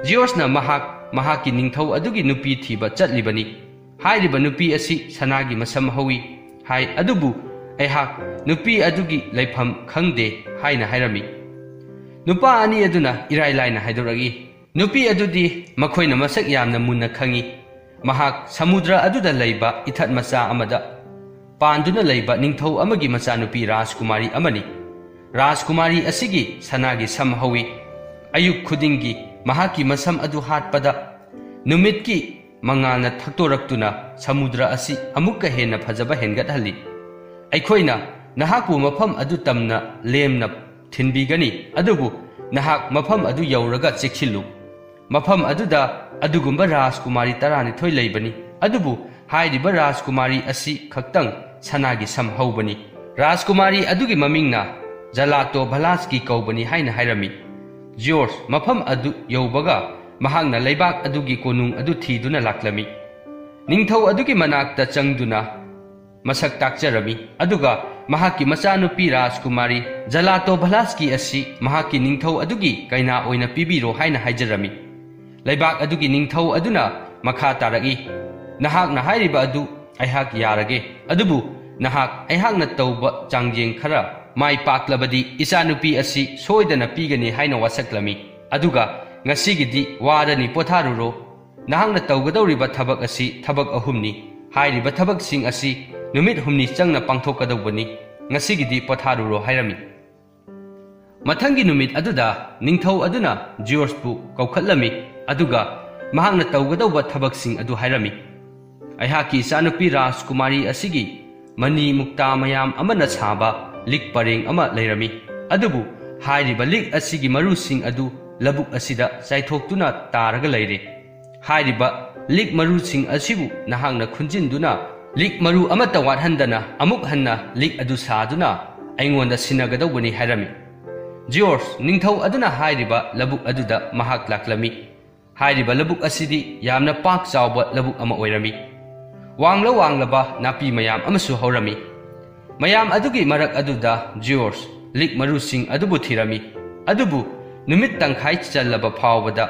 ꯖꯤꯑꯣꯔꯖꯅ ꯃꯍꯥꯛ ꯃꯍꯥꯛꯀꯤ ꯅꯤꯡꯊꯧ ꯑꯗꯨꯒꯤ ꯅꯨꯄꯤ ꯊꯤꯕ ꯆꯠꯂꯤꯕꯅꯤ꯫ ꯍꯥꯏꯔꯤꯕ ꯅꯨꯄꯤ ꯑꯁꯤ ꯁꯅꯥꯒꯤ ꯃꯁꯝ ꯍꯧꯏ ꯍꯥꯏ, ꯑꯗꯨꯕꯨ ꯑꯩꯍꯥꯛ ꯅꯨꯄꯤ ꯑꯗꯨꯒꯤ ꯂꯩꯐꯝ ꯈꯪꯗꯦ ꯍꯥꯏꯅ ꯍꯥꯏꯔꯝꯃꯤ꯫ ꯅꯨꯄꯥ ꯑꯅꯤ ꯑꯗꯨꯅ ꯏꯔꯥꯏ ꯂꯥꯏꯅ ꯍꯥꯏꯗꯣꯔꯛꯏ꯫ ꯅꯨꯄꯤ ꯑꯗꯨꯗꯤ ꯃꯈꯣꯏꯅ ꯃꯁꯛ ꯌꯥꯝꯅ ꯃꯨꯟꯅ ꯈꯪꯏ꯫ ꯃꯍꯥꯛ ꯁꯃꯨꯗ꯭ꯔ ꯑꯗꯨꯗ ꯂꯩꯕ ꯏꯊꯠ ꯃꯆꯥ ꯑꯃꯗ ꯄꯥꯟꯗꯨꯅ ꯂꯩꯕ ꯅꯤꯡꯊꯧ ꯑꯃꯒꯤ ꯃꯆꯥꯅꯨꯄꯤ ꯔꯥꯖꯀꯨꯃꯥꯔꯤ ꯑꯃꯅꯤ꯫ ꯔꯥꯖꯀꯨꯃꯥꯔꯤ ꯑꯁꯤꯒꯤ ꯁꯅꯥꯒꯤ ꯁꯝ ꯍꯧꯏ꯫ ꯑꯌꯨꯛ ꯈꯨꯗꯤꯡꯒꯤ ꯃꯍꯥꯛꯀꯤ ꯃꯁꯝ ꯑꯗꯨ ꯍꯥꯠꯄꯗ ꯅꯨꯃꯤꯠꯀꯤ ꯃꯉꯥꯜꯅ ꯊꯛꯇꯣꯔꯛꯇꯨꯅ ꯁꯃꯨꯗ꯭ꯔ ꯑꯁꯤ ꯑꯃꯨꯛꯀ ꯍꯦꯟꯅ ꯐꯖꯕ ꯍꯦꯟꯒꯠꯍꯜꯂꯤ꯫ ꯑꯩꯈꯣꯏꯅ ꯅꯍꯥꯛꯄꯨ ꯃꯐꯝ ꯑꯗꯨ ꯇꯝꯅ ꯂꯦꯝꯅ ꯊꯤꯟꯕꯤꯒꯅꯤ, ꯑꯗꯨꯕꯨ ꯅꯍꯥꯛ ꯃꯐꯝ ꯑꯗꯨ ꯌꯧꯔꯒ ꯆꯦꯛꯁꯤꯜꯂꯨ꯫ ꯃꯐꯝ ꯑꯗꯨꯗ ꯑꯗꯨꯒꯨꯝꯕ ꯔꯥꯖꯀꯨꯃꯥꯔꯤ ꯇꯔꯥꯅꯤꯊꯣꯏ ꯂꯩꯕꯅꯤ, ꯑꯗꯨꯕꯨ ꯍꯥꯏꯔꯤꯕ ꯔꯥꯖꯀꯨꯃꯥꯔꯤ ꯑꯁꯤ ꯈꯛꯇꯪ ꯁꯅꯥꯒꯤ ꯁꯝ ꯍꯧꯕꯅꯤ꯫ ꯔꯥꯖꯀꯨꯃꯥꯔꯤ ꯑꯗꯨꯒꯤ ꯃꯃꯤꯡꯅ ꯖꯂꯥꯇꯣ ꯚꯂꯥꯁꯀꯤ ꯀꯧꯕꯅꯤ ꯍꯥꯏꯅ ꯍꯥꯏꯔꯝꯃꯤ꯫ ꯖꯤꯌꯣꯔꯖ ꯃꯐꯝ ꯑꯗꯨ ꯌꯧꯕꯒ ꯃꯍꯥꯛꯅ ꯂꯩꯕꯥꯛ ꯑꯗꯨꯒꯤ ꯀꯣꯅꯨꯡ ꯑꯗꯨ ꯊꯤꯗꯨꯅ ꯂꯥꯛꯂꯝꯃꯤ꯫ ꯅꯤꯡꯊꯧ ꯑꯗꯨꯒꯤ ꯃꯅꯥꯛꯇ ꯆꯪꯗꯨꯅ ꯃꯁꯛ ꯇꯥꯛꯆꯔꯝꯃꯤ, ꯑꯗꯨꯒ ꯃꯍꯥꯛꯀꯤ ꯃꯆꯥꯅꯨꯄꯤ ꯔꯥꯖꯀꯨꯃꯥꯔꯤ ꯖꯂꯥꯇꯣ ꯚꯂꯥꯁꯀꯤ ꯑꯁꯤ ꯃꯍꯥꯛꯀꯤ ꯅꯤꯡꯊꯧ ꯑꯗꯨꯒꯤ ꯀꯩꯅꯥ ꯑꯣꯏꯅ ꯄꯤꯕꯤꯔꯣ ꯍꯥꯏꯅ ꯍꯥꯏꯖꯔꯝꯃꯤ꯫ ꯂꯩꯕꯥꯛ ꯑꯗꯨꯒꯤ ꯅꯤꯡꯊꯧ ꯑꯗꯨꯅ ꯃꯈꯥ ꯇꯥꯔꯛꯏ, "ꯅꯍꯥꯛꯅ ꯍꯥꯏꯔꯤꯕ ꯑꯗꯨ ꯑꯩꯍꯥꯛ ꯌꯥꯔꯒꯦ, ꯑꯗꯨꯕꯨ ꯅꯍꯥꯛ ꯑꯩꯍꯥꯛꯅ ꯇꯧꯕ ꯆꯥꯡꯌꯦꯡ ꯈꯔ ꯃꯥꯏ ꯄꯥꯛꯂꯕꯗꯤ ꯏꯆꯥꯅꯨꯄꯤ ꯑꯁꯤ ꯁꯣꯏꯗꯅ ꯄꯤꯒꯅꯤ" ꯍꯥꯏꯅ ꯋꯥꯁꯛꯂꯝꯃꯤ꯫ ꯑꯗꯨꯒ, "ꯉꯁꯤꯒꯤꯗꯤ ꯋꯥꯔꯅꯤ, ꯄꯣꯊꯥꯔꯨꯔꯣ꯫ ꯅꯍꯥꯛꯅ ꯇꯧꯒꯗꯧꯔꯤꯕ ꯊꯕꯛ ꯑꯁꯤ ꯊꯕꯛ ꯑꯍꯨꯝꯅꯤ꯫ ꯍꯥꯏꯔꯤꯕ ꯊꯕꯛꯁꯤꯡ ꯑꯁꯤ ꯅꯨꯃꯤꯠ ꯍꯨꯝꯅꯤ ꯆꯪꯅ ꯄꯥꯡꯊꯣꯛꯀꯗꯧꯕꯅꯤ꯫ ꯉꯁꯤꯒꯤꯗꯤ ꯄꯣꯊꯥꯔꯨꯔꯣ" ꯍꯥꯏꯔꯝꯃꯤ꯫ ꯃꯊꯪꯒꯤ ꯅꯨꯃꯤꯠ ꯑꯗꯨꯗ ꯅꯤꯡꯊꯧ ꯑꯗꯨꯅ ꯖꯤꯌꯣꯔꯖꯄꯨ ꯀꯧꯈꯠꯂꯝꯃꯤ, ꯑꯗꯨꯒ ꯃꯍꯥꯛꯅ ꯇꯧꯒꯗꯧꯕ ꯊꯕꯛꯁꯤꯡ ꯑꯗꯨ ꯍꯥꯏꯔꯝꯃꯤ꯫ "ꯑꯩꯍꯥꯛꯀꯤ ꯏꯆꯥꯅꯨꯄꯤ ꯔꯥꯖꯀꯨꯃꯥꯔꯤ ꯑꯁꯤꯒꯤ ꯃꯅꯤ ꯃꯨꯛꯇꯥ ꯃꯌꯥꯝ ꯑꯃꯅ ꯁꯥꯕ ꯂꯤꯛ ꯄꯔꯦꯡ ꯑꯃ ꯂꯩꯔꯝꯃꯤ, ꯑꯗꯨꯕꯨ ꯍꯥꯏꯔꯤꯕ ꯂꯤꯛ ꯑꯁꯤꯒꯤ ꯃꯔꯨꯁꯤꯡ ꯑꯗꯨ ꯂꯧꯕꯨꯛ ꯑꯁꯤꯗ ꯆꯥꯏꯊꯣꯛꯇꯨꯅ ꯇꯥꯔꯒ ꯂꯩꯔꯦ꯫ ꯍꯥꯏꯔꯤꯕ ꯂꯤꯛ ꯃꯔꯨꯁꯤꯡ ꯑꯁꯤꯕꯨ ꯅꯍꯥꯛꯅ ꯈꯨꯟꯖꯤꯟꯗꯨꯅ ꯂꯤꯛ ꯃꯔꯨ ꯑꯃꯠꯇ ꯋꯥꯠꯍꯟꯗꯅ ꯑꯃꯨꯛ ꯍꯟꯅ ꯂꯤꯛ ꯑꯗꯨ ꯁꯥꯗꯨꯅ ꯑꯩꯉꯣꯟꯗ ꯁꯤꯟꯅꯒꯗꯧꯕꯅꯤ" ꯍꯥꯏꯔꯝꯃꯤ꯫ ꯖꯤꯌꯣꯔꯖ ꯅꯤꯡꯊꯧ ꯑꯗꯨꯅ ꯍꯥꯏꯔꯤꯕ ꯂꯧꯕꯨꯛ ꯑꯗꯨꯗ ꯃꯍꯥꯛ ꯂꯥꯛꯂꯝꯃꯤ꯫ ꯍꯥꯏꯔꯤꯕ ꯂꯧꯕꯨꯛ ꯑꯁꯤꯗꯤ ꯌꯥꯝꯅ ꯄꯥꯛ ꯆꯥꯎꯕ ꯂꯧꯕꯨꯛ ꯑꯃ ꯑꯣꯏꯔꯝꯃꯤ꯫ ꯋꯥꯡꯂ ꯋꯥꯡꯂꯕ ꯅꯥꯄꯤ ꯃꯌꯥꯝ ꯑꯃꯁꯨ ꯍꯧꯔꯝꯃꯤ꯫ ꯃꯌꯥꯝ ꯑꯗꯨꯒꯤ ꯃꯔꯛ ꯑꯗꯨꯗ ꯖꯤꯌꯣꯔꯖ ꯂꯤꯛ ꯃꯔꯨꯁꯤꯡ ꯑꯗꯨꯕꯨ ꯊꯤꯔꯝꯃꯤ, ꯑꯗꯨꯕꯨ ꯅꯨꯃꯤꯠ ꯇꯪꯈꯥꯏ ꯆꯜꯂꯕ ꯐꯥꯎꯕꯗ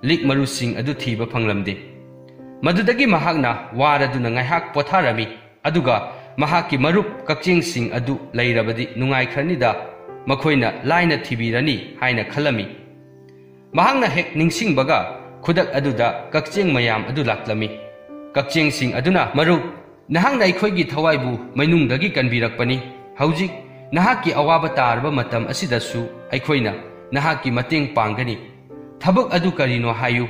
ꯂꯤꯛ ꯃꯔꯨꯁꯤꯡ ꯑꯗꯨ ꯊꯤꯕ ꯐꯪꯂꯝꯗꯦ꯫ ꯃꯗꯨꯗꯒꯤ ꯃꯍꯥꯛꯅ ꯋꯥꯔꯗꯨꯅ ꯉꯥꯏꯍꯥꯛ ꯄꯣꯊꯥꯔꯝꯃꯤ, ꯑꯗꯨꯒ ꯃꯍꯥꯛꯀꯤ ꯃꯔꯨꯞ ꯀꯛꯆꯦꯡꯁꯤꯡ ꯑꯗꯨ ꯂꯩꯔꯕꯗꯤ ꯅꯨꯡꯉꯥꯏꯈ꯭ꯔꯅꯤꯗ, ꯃꯈꯣꯏꯅ ꯂꯥꯏꯅ ꯊꯤꯕꯤꯔꯅꯤ ꯍꯥꯏꯅ ꯈꯜꯂꯝꯃꯤ꯫ ꯃꯍꯥꯛꯅ ꯍꯦꯛ ꯅꯤꯡꯁꯤꯡꯕꯒ ꯈꯨꯗꯛ ꯑꯗꯨꯗ ꯀꯛꯆꯦꯡ ꯃꯌꯥꯝ ꯑꯗꯨ ꯂꯥꯛꯂꯝꯃꯤ꯫ ꯀꯛꯆꯦꯡꯁꯤꯡ ꯑꯗꯨꯅ, "ꯃꯔꯨꯞ, ꯅꯍꯥꯛꯅ ꯑꯩꯈꯣꯏꯒꯤ ꯊꯋꯥꯏꯕꯨ ꯃꯩꯅꯨꯡꯗꯒꯤ ꯀꯟꯕꯤꯔꯛꯄꯅꯤ꯫ ꯍꯧꯖꯤꯛ "ꯅꯍꯥꯛꯀꯤ ꯑꯋꯥꯕ ꯇꯥꯔꯕ ꯃꯇꯝ ꯑꯁꯤꯗꯁꯨ ꯑꯩꯈꯣꯏꯅ ꯅꯍꯥꯛꯀꯤ ꯃꯇꯦꯡ ꯄꯥꯡꯒꯅꯤ꯫ ꯊꯕꯛ ꯑꯗꯨ ꯀꯔꯤꯅꯣ ꯍꯥꯏꯌꯨ"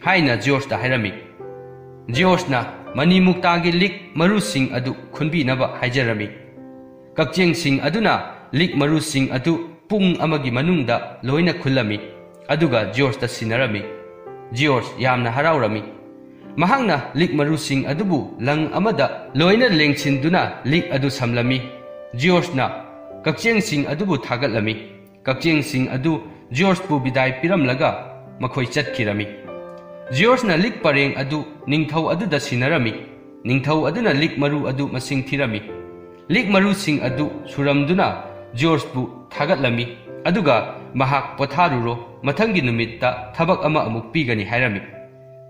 ꯍꯥꯏꯅ ꯖꯤꯑꯣꯔꯖꯇ ꯍꯥꯏꯔꯝꯃꯤ꯫ ꯖꯤꯑꯣꯔꯖꯅ ꯃꯅꯤꯃꯨꯛꯇꯥꯒꯤ ꯂꯤꯛ ꯃꯔꯨꯁꯤꯡ ꯑꯗꯨ ꯈꯨꯟꯕꯤꯅꯕ ꯍꯥꯏꯖꯔꯝꯃꯤ꯫ ꯀꯛꯆꯦꯡꯁꯤꯡ ꯑꯗꯨꯅ ꯂꯤꯛ ꯃꯔꯨꯁꯤꯡ ꯑꯗꯨ ꯄꯨꯡ ꯑꯃꯒꯤ ꯃꯅꯨꯡꯗ ꯂꯣꯏꯅ ꯈꯨꯜꯂꯝꯃꯤ, ꯑꯗꯨꯒ ꯖꯤꯑꯣꯔꯖꯇ ꯁꯤꯟꯅꯔꯝꯃꯤ꯫ ꯖꯤꯑꯣꯔꯖ ꯌꯥꯝꯅ ꯍꯔꯥꯎꯔꯝꯃꯤ꯫ ꯃꯍꯥꯛꯅ ꯂꯤꯛ ꯃꯔꯨꯁꯤꯡ ꯑꯗꯨꯕꯨ ꯂꯪ ꯑꯃꯗ ꯂꯣꯏꯅ ꯂꯦꯡꯁꯤꯟꯗꯨꯅ ꯂꯤꯛ ꯑꯗꯨ ꯁꯝꯂꯝꯃꯤ꯫ ꯖꯤꯑꯣꯔꯖꯅ ꯀꯛꯆꯦꯡꯁꯤꯡ ꯑꯗꯨꯕꯨ ꯊꯥꯒꯠꯂꯝꯃꯤ꯫ ꯀꯛꯆꯦꯡꯁꯤꯡ ꯑꯗꯨ ꯖꯤꯑꯣꯔꯖꯄꯨ ꯕꯤꯗꯥꯏ ꯄꯤꯔꯝꯂꯒ ꯃꯈꯣꯏ ꯆꯠꯈꯤꯔꯝꯃꯤ꯫ ꯖꯤꯑꯣꯔꯖꯅ ꯂꯤꯛ ꯄꯔꯦꯡ ꯑꯗꯨ ꯅꯤꯡꯊꯧ ꯑꯗꯨꯗ ꯁꯤꯟꯅꯔꯝꯃꯤ꯫ ꯅꯤꯡꯊꯧ ꯑꯗꯨꯅ ꯂꯤꯛ ꯃꯔꯨ ꯑꯗꯨ ꯃꯁꯤꯡ ꯊꯤꯔꯝꯃꯤ꯫ ꯂꯤꯛ ꯃꯔꯨꯁꯤꯡ ꯑꯗꯨ ꯁꯨꯔꯝꯗꯨꯅ ꯖꯤꯑꯣꯔꯖꯄꯨ ꯊꯥꯒꯠꯂꯝꯃꯤ, ꯑꯗꯨꯒ ꯃꯍꯥꯛ "ꯄꯣꯊꯥꯔꯨꯔꯣ, ꯃꯊꯪꯒꯤ ꯅꯨꯃꯤꯠꯇ ꯊꯕꯛ ꯑꯃ ꯑꯃꯨꯛ ꯄꯤꯒꯅꯤ" ꯍꯥꯏꯔꯝꯃꯤ꯫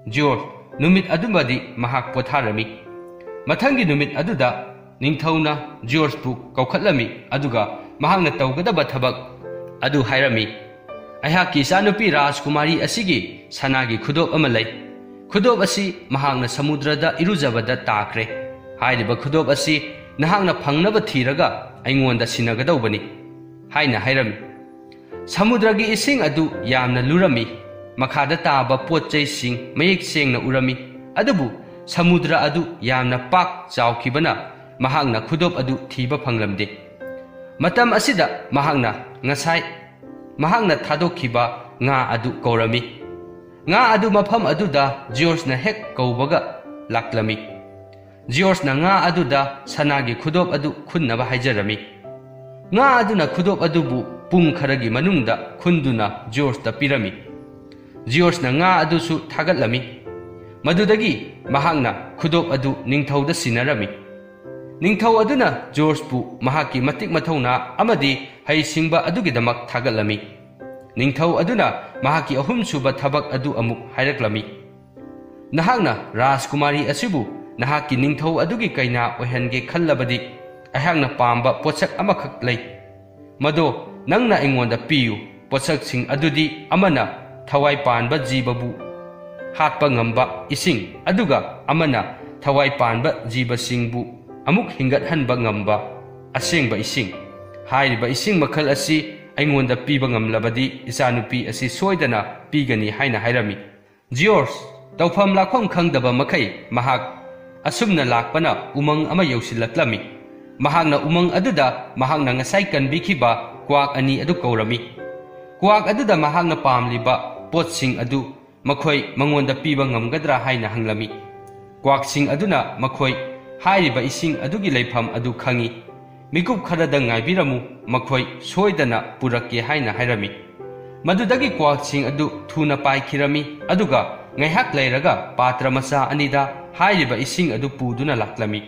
ꯖꯤꯑꯣꯔꯖ ꯅꯨꯃꯤꯠ ꯑꯗꯨꯃꯗꯤ ꯃꯍꯥꯛ ꯄꯣꯊꯥꯔꯝꯃꯤ꯫ ꯃꯊꯪꯒꯤ ꯅꯨꯃꯤꯠ ꯑꯗꯨꯗ ꯅꯤꯡꯊꯧꯅ ꯖꯤꯑꯣꯔꯖꯄꯨ ꯀꯧꯈꯠꯂꯝꯃꯤ, ꯑꯗꯨꯒ ꯃꯍꯥꯛꯅ ꯇꯧꯒꯗꯕ ꯊꯕꯛ ꯑꯗꯨ ꯍꯥꯏꯔꯝꯃꯤ꯫ "ꯑꯩꯍꯥꯛꯀꯤ ꯏꯆꯥꯅꯨꯄꯤ ꯔꯥꯖꯀꯨꯃꯥꯔꯤ ꯑꯁꯤꯒꯤ ꯁꯅꯥꯒꯤ ꯈꯨꯗꯣꯞ ꯑꯃ ꯂꯩ꯫ ꯈꯨꯗꯣꯞ ꯑꯁꯤ ꯃꯍꯥꯛꯅ ꯁꯃꯨꯗ꯭ꯔꯗ ꯏꯔꯨꯖꯕꯗ ꯇꯥꯈ꯭ꯔꯦ꯫ ꯍꯥꯏꯔꯤꯕ ꯈꯨꯗꯣꯞ ꯑꯁꯤ ꯅꯍꯥꯛꯅ ꯐꯪꯅꯕ ꯊꯤꯔꯒ ꯑꯩꯉꯣꯟꯗ ꯁꯤꯟꯅꯒꯗꯧꯕꯅꯤ" ꯍꯥꯏꯅ ꯍꯥꯏꯔꯝꯃꯤ꯫ ꯁꯃꯨꯗ꯭ꯔꯒꯤ ꯏꯁꯤꯡ ꯑꯗꯨ ꯌꯥꯝꯅ ꯂꯨꯔꯝꯃꯤ꯫ ꯃꯈꯥꯗ ꯇꯥꯕ ꯄꯣꯠ ꯆꯩꯁꯤꯡ ꯃꯌꯦꯛ ꯁꯦꯡꯅ ꯎꯔꯝꯃꯤ, ꯑꯗꯨꯕꯨ ꯁꯃꯨꯗ꯭ꯔ ꯑꯗꯨ ꯌꯥꯝꯅ ꯄꯥꯛ ꯆꯥꯎꯈꯤꯕꯅ ꯃꯍꯥꯛꯅ ꯈꯨꯗꯣꯞ ꯑꯗꯨ ꯊꯤꯕ ꯐꯪꯂꯝꯗꯦ꯫ ꯃꯇꯝ ꯑꯁꯤꯗ ꯃꯍꯥꯛꯅ ꯉꯁꯥꯏ ꯃꯍꯥꯛꯅ ꯊꯥꯗꯣꯛꯈꯤꯕ ꯉꯥ ꯑꯗꯨ ꯀꯧꯔꯝꯃꯤ꯫ ꯉꯥ ꯑꯗꯨ ꯃꯐꯝ ꯑꯗꯨꯗ ꯖꯤꯑꯣꯔꯖꯅ ꯍꯦꯛ ꯀꯧꯕꯒ ꯂꯥꯛꯂꯝꯃꯤ꯫ ꯖꯤꯑꯣꯔꯖꯅ ꯉꯥ ꯑꯗꯨꯗ ꯁꯅꯥꯒꯤ ꯈꯨꯗꯣꯞ ꯑꯗꯨ ꯈꯨꯟꯅꯕ ꯍꯥꯏꯖꯔꯝꯃꯤ꯫ ꯉꯥ ꯑꯗꯨꯅ ꯈꯨꯗꯣꯞ ꯑꯗꯨꯕꯨ ꯄꯨꯡ ꯈꯔꯒꯤ ꯃꯅꯨꯡꯗ ꯈꯨꯟꯗꯨꯅ ꯖꯤꯑꯣꯔꯖꯇ ꯄꯤꯔꯝꯃꯤ꯫ ꯖꯤꯑꯣꯔꯖꯅ ꯉꯥ ꯑꯗꯨꯁꯨ ꯊꯥꯒꯠꯂꯝꯃꯤ꯫ ꯃꯗꯨꯗꯒꯤ ꯃꯍꯥꯛꯅ ꯈꯨꯗꯣꯞ ꯑꯗꯨ ꯅꯤꯡꯊꯧꯗ ꯁꯤꯟꯅꯔꯝꯃꯤ꯫ ꯅꯤꯡꯊꯧ ꯑꯗꯨꯅ ꯖꯤꯑꯣꯔꯖꯄꯨ ꯃꯍꯥꯛꯀꯤ ꯃꯇꯤꯛ ꯃꯊꯧꯅꯥ ꯑꯃꯗꯤ ꯍꯩꯁꯤꯡꯕ ꯑꯗꯨꯒꯤꯗꯃꯛ ꯊꯥꯒꯠꯂꯝꯃꯤ꯫ ꯅꯤꯡꯊꯧ ꯑꯗꯨꯅ ꯃꯍꯥꯛꯀꯤ ꯑꯍꯨꯝꯁꯨꯕ ꯊꯕꯛ ꯑꯗꯨ ꯑꯃꯨꯛ ꯍꯥꯏꯔꯛꯂꯝꯃꯤ꯫ "ꯅꯍꯥꯛꯅ ꯔꯥꯖꯀꯨꯃꯥꯔꯤ ꯑꯁꯤꯕꯨ ꯅꯍꯥꯛꯀꯤ ꯅꯤꯡꯊꯧ ꯑꯗꯨꯒꯤ ꯀꯩꯅꯥ ꯑꯣꯏꯍꯟꯒꯦ ꯈꯜꯂꯕꯗꯤ, ꯑꯩꯍꯥꯛꯅ ꯄꯥꯝꯕ ꯄꯣꯠꯁꯛ ꯑꯃꯈꯛ ꯂꯩ꯫ ꯃꯗꯣ ꯅꯪꯅ ꯑꯩꯉꯣꯟꯗ ꯄꯤꯌꯨ꯫ ꯄꯣꯠꯁꯛꯁꯤꯡ ꯑꯗꯨꯗꯤ ꯑꯃꯅ ꯊꯋꯥꯏ ꯄꯥꯟꯕ ꯖꯤꯕꯕꯨ ꯍꯥꯠꯄ ꯉꯝꯕ ꯏꯁꯤꯡ, ꯑꯗꯨꯒ ꯑꯃꯅ ꯊꯋꯥꯏ ꯄꯥꯟꯕ ꯖꯤꯕꯁꯤꯡꯕꯨ ꯑꯃꯨꯛ ꯍꯤꯡꯒꯠꯍꯟꯕ ꯉꯝꯕ ꯑꯁꯦꯡꯕ ꯏꯁꯤꯡ꯫ ꯍꯥꯏꯔꯤꯕ ꯏꯁꯤꯡ ꯃꯈꯜ ꯑꯁꯤ ꯑꯩꯉꯣꯟꯗ ꯄꯤꯕ ꯉꯝꯂꯕꯗꯤ ꯏꯆꯥꯅꯨꯄꯤ ꯑꯁꯤ ꯁꯣꯏꯗꯅ ꯄꯤꯒꯅꯤ ꯍꯥꯏꯅ ꯍꯥꯏꯔꯝꯃꯤ꯫ ꯖꯤꯑꯣꯔꯖ ꯇꯧꯐꯝ ꯂꯥꯛꯐꯝ ꯈꯪꯗꯕ ꯃꯈꯩ ꯃꯍꯥꯛ ꯑꯁꯨꯝꯅ ꯂꯥꯛꯄꯅ ꯎꯃꯪ ꯑꯃ ꯌꯧꯁꯤꯜꯂꯛꯂꯝꯃꯤ꯫ ꯃꯍꯥꯛꯅ ꯎꯃꯪ ꯑꯗꯨꯗ ꯃꯍꯥꯛꯅ ꯉꯁꯥꯏ ꯀꯟꯕꯤꯈꯤꯕ ꯀ꯭ꯋꯥꯛ ꯑꯅꯤ ꯑꯗꯨ ꯀꯧꯔꯝꯃꯤ꯫ ꯀ꯭ꯋꯥꯛ ꯑꯗꯨꯗ ꯃꯍꯥꯛꯅ ꯄꯥꯝꯂꯤꯕ ꯄꯣꯠꯁꯤꯡ ꯑꯗꯨ ꯃꯈꯣꯏ ꯃꯉꯣꯟꯗ ꯄꯤꯕ ꯉꯝꯒꯗ꯭ꯔꯥ ꯍꯥꯏꯅ ꯍꯪꯂꯝꯃꯤ꯫ ꯀ꯭ꯋꯥꯛꯁꯤꯡ ꯑꯗꯨꯅ ꯃꯈꯣꯏ ꯍꯥꯏꯔꯤꯕ ꯏꯁꯤꯡ ꯑꯗꯨꯒꯤ ꯂꯩꯐꯝ ꯑꯗꯨ ꯈꯪꯏ꯫ ꯃꯤꯀꯨꯞ ꯈꯔꯗ ꯉꯥꯏꯕꯤꯔꯝꯃꯨ, ꯃꯈꯣꯏ ꯁꯣꯏꯗꯅ ꯄꯨꯔꯛꯀꯦ ꯍꯥꯏꯅ ꯍꯥꯏꯔꯝꯃꯤ꯫ ꯃꯗꯨꯗꯒꯤ ꯀ꯭ꯋꯥꯛꯁꯤꯡ ꯑꯗꯨ ꯊꯨꯅ ꯄꯥꯏꯈꯤꯔꯝꯃꯤ, ꯑꯗꯨꯒ ꯉꯥꯏꯍꯥꯛ ꯂꯩꯔꯒ ꯄꯥꯇ꯭ꯔ ꯃꯆꯥ ꯑꯅꯤꯗ ꯍꯥꯏꯔꯤꯕ ꯏꯁꯤꯡ ꯑꯗꯨ ꯄꯨꯗꯨꯅ ꯂꯥꯛꯂꯝꯃꯤ꯫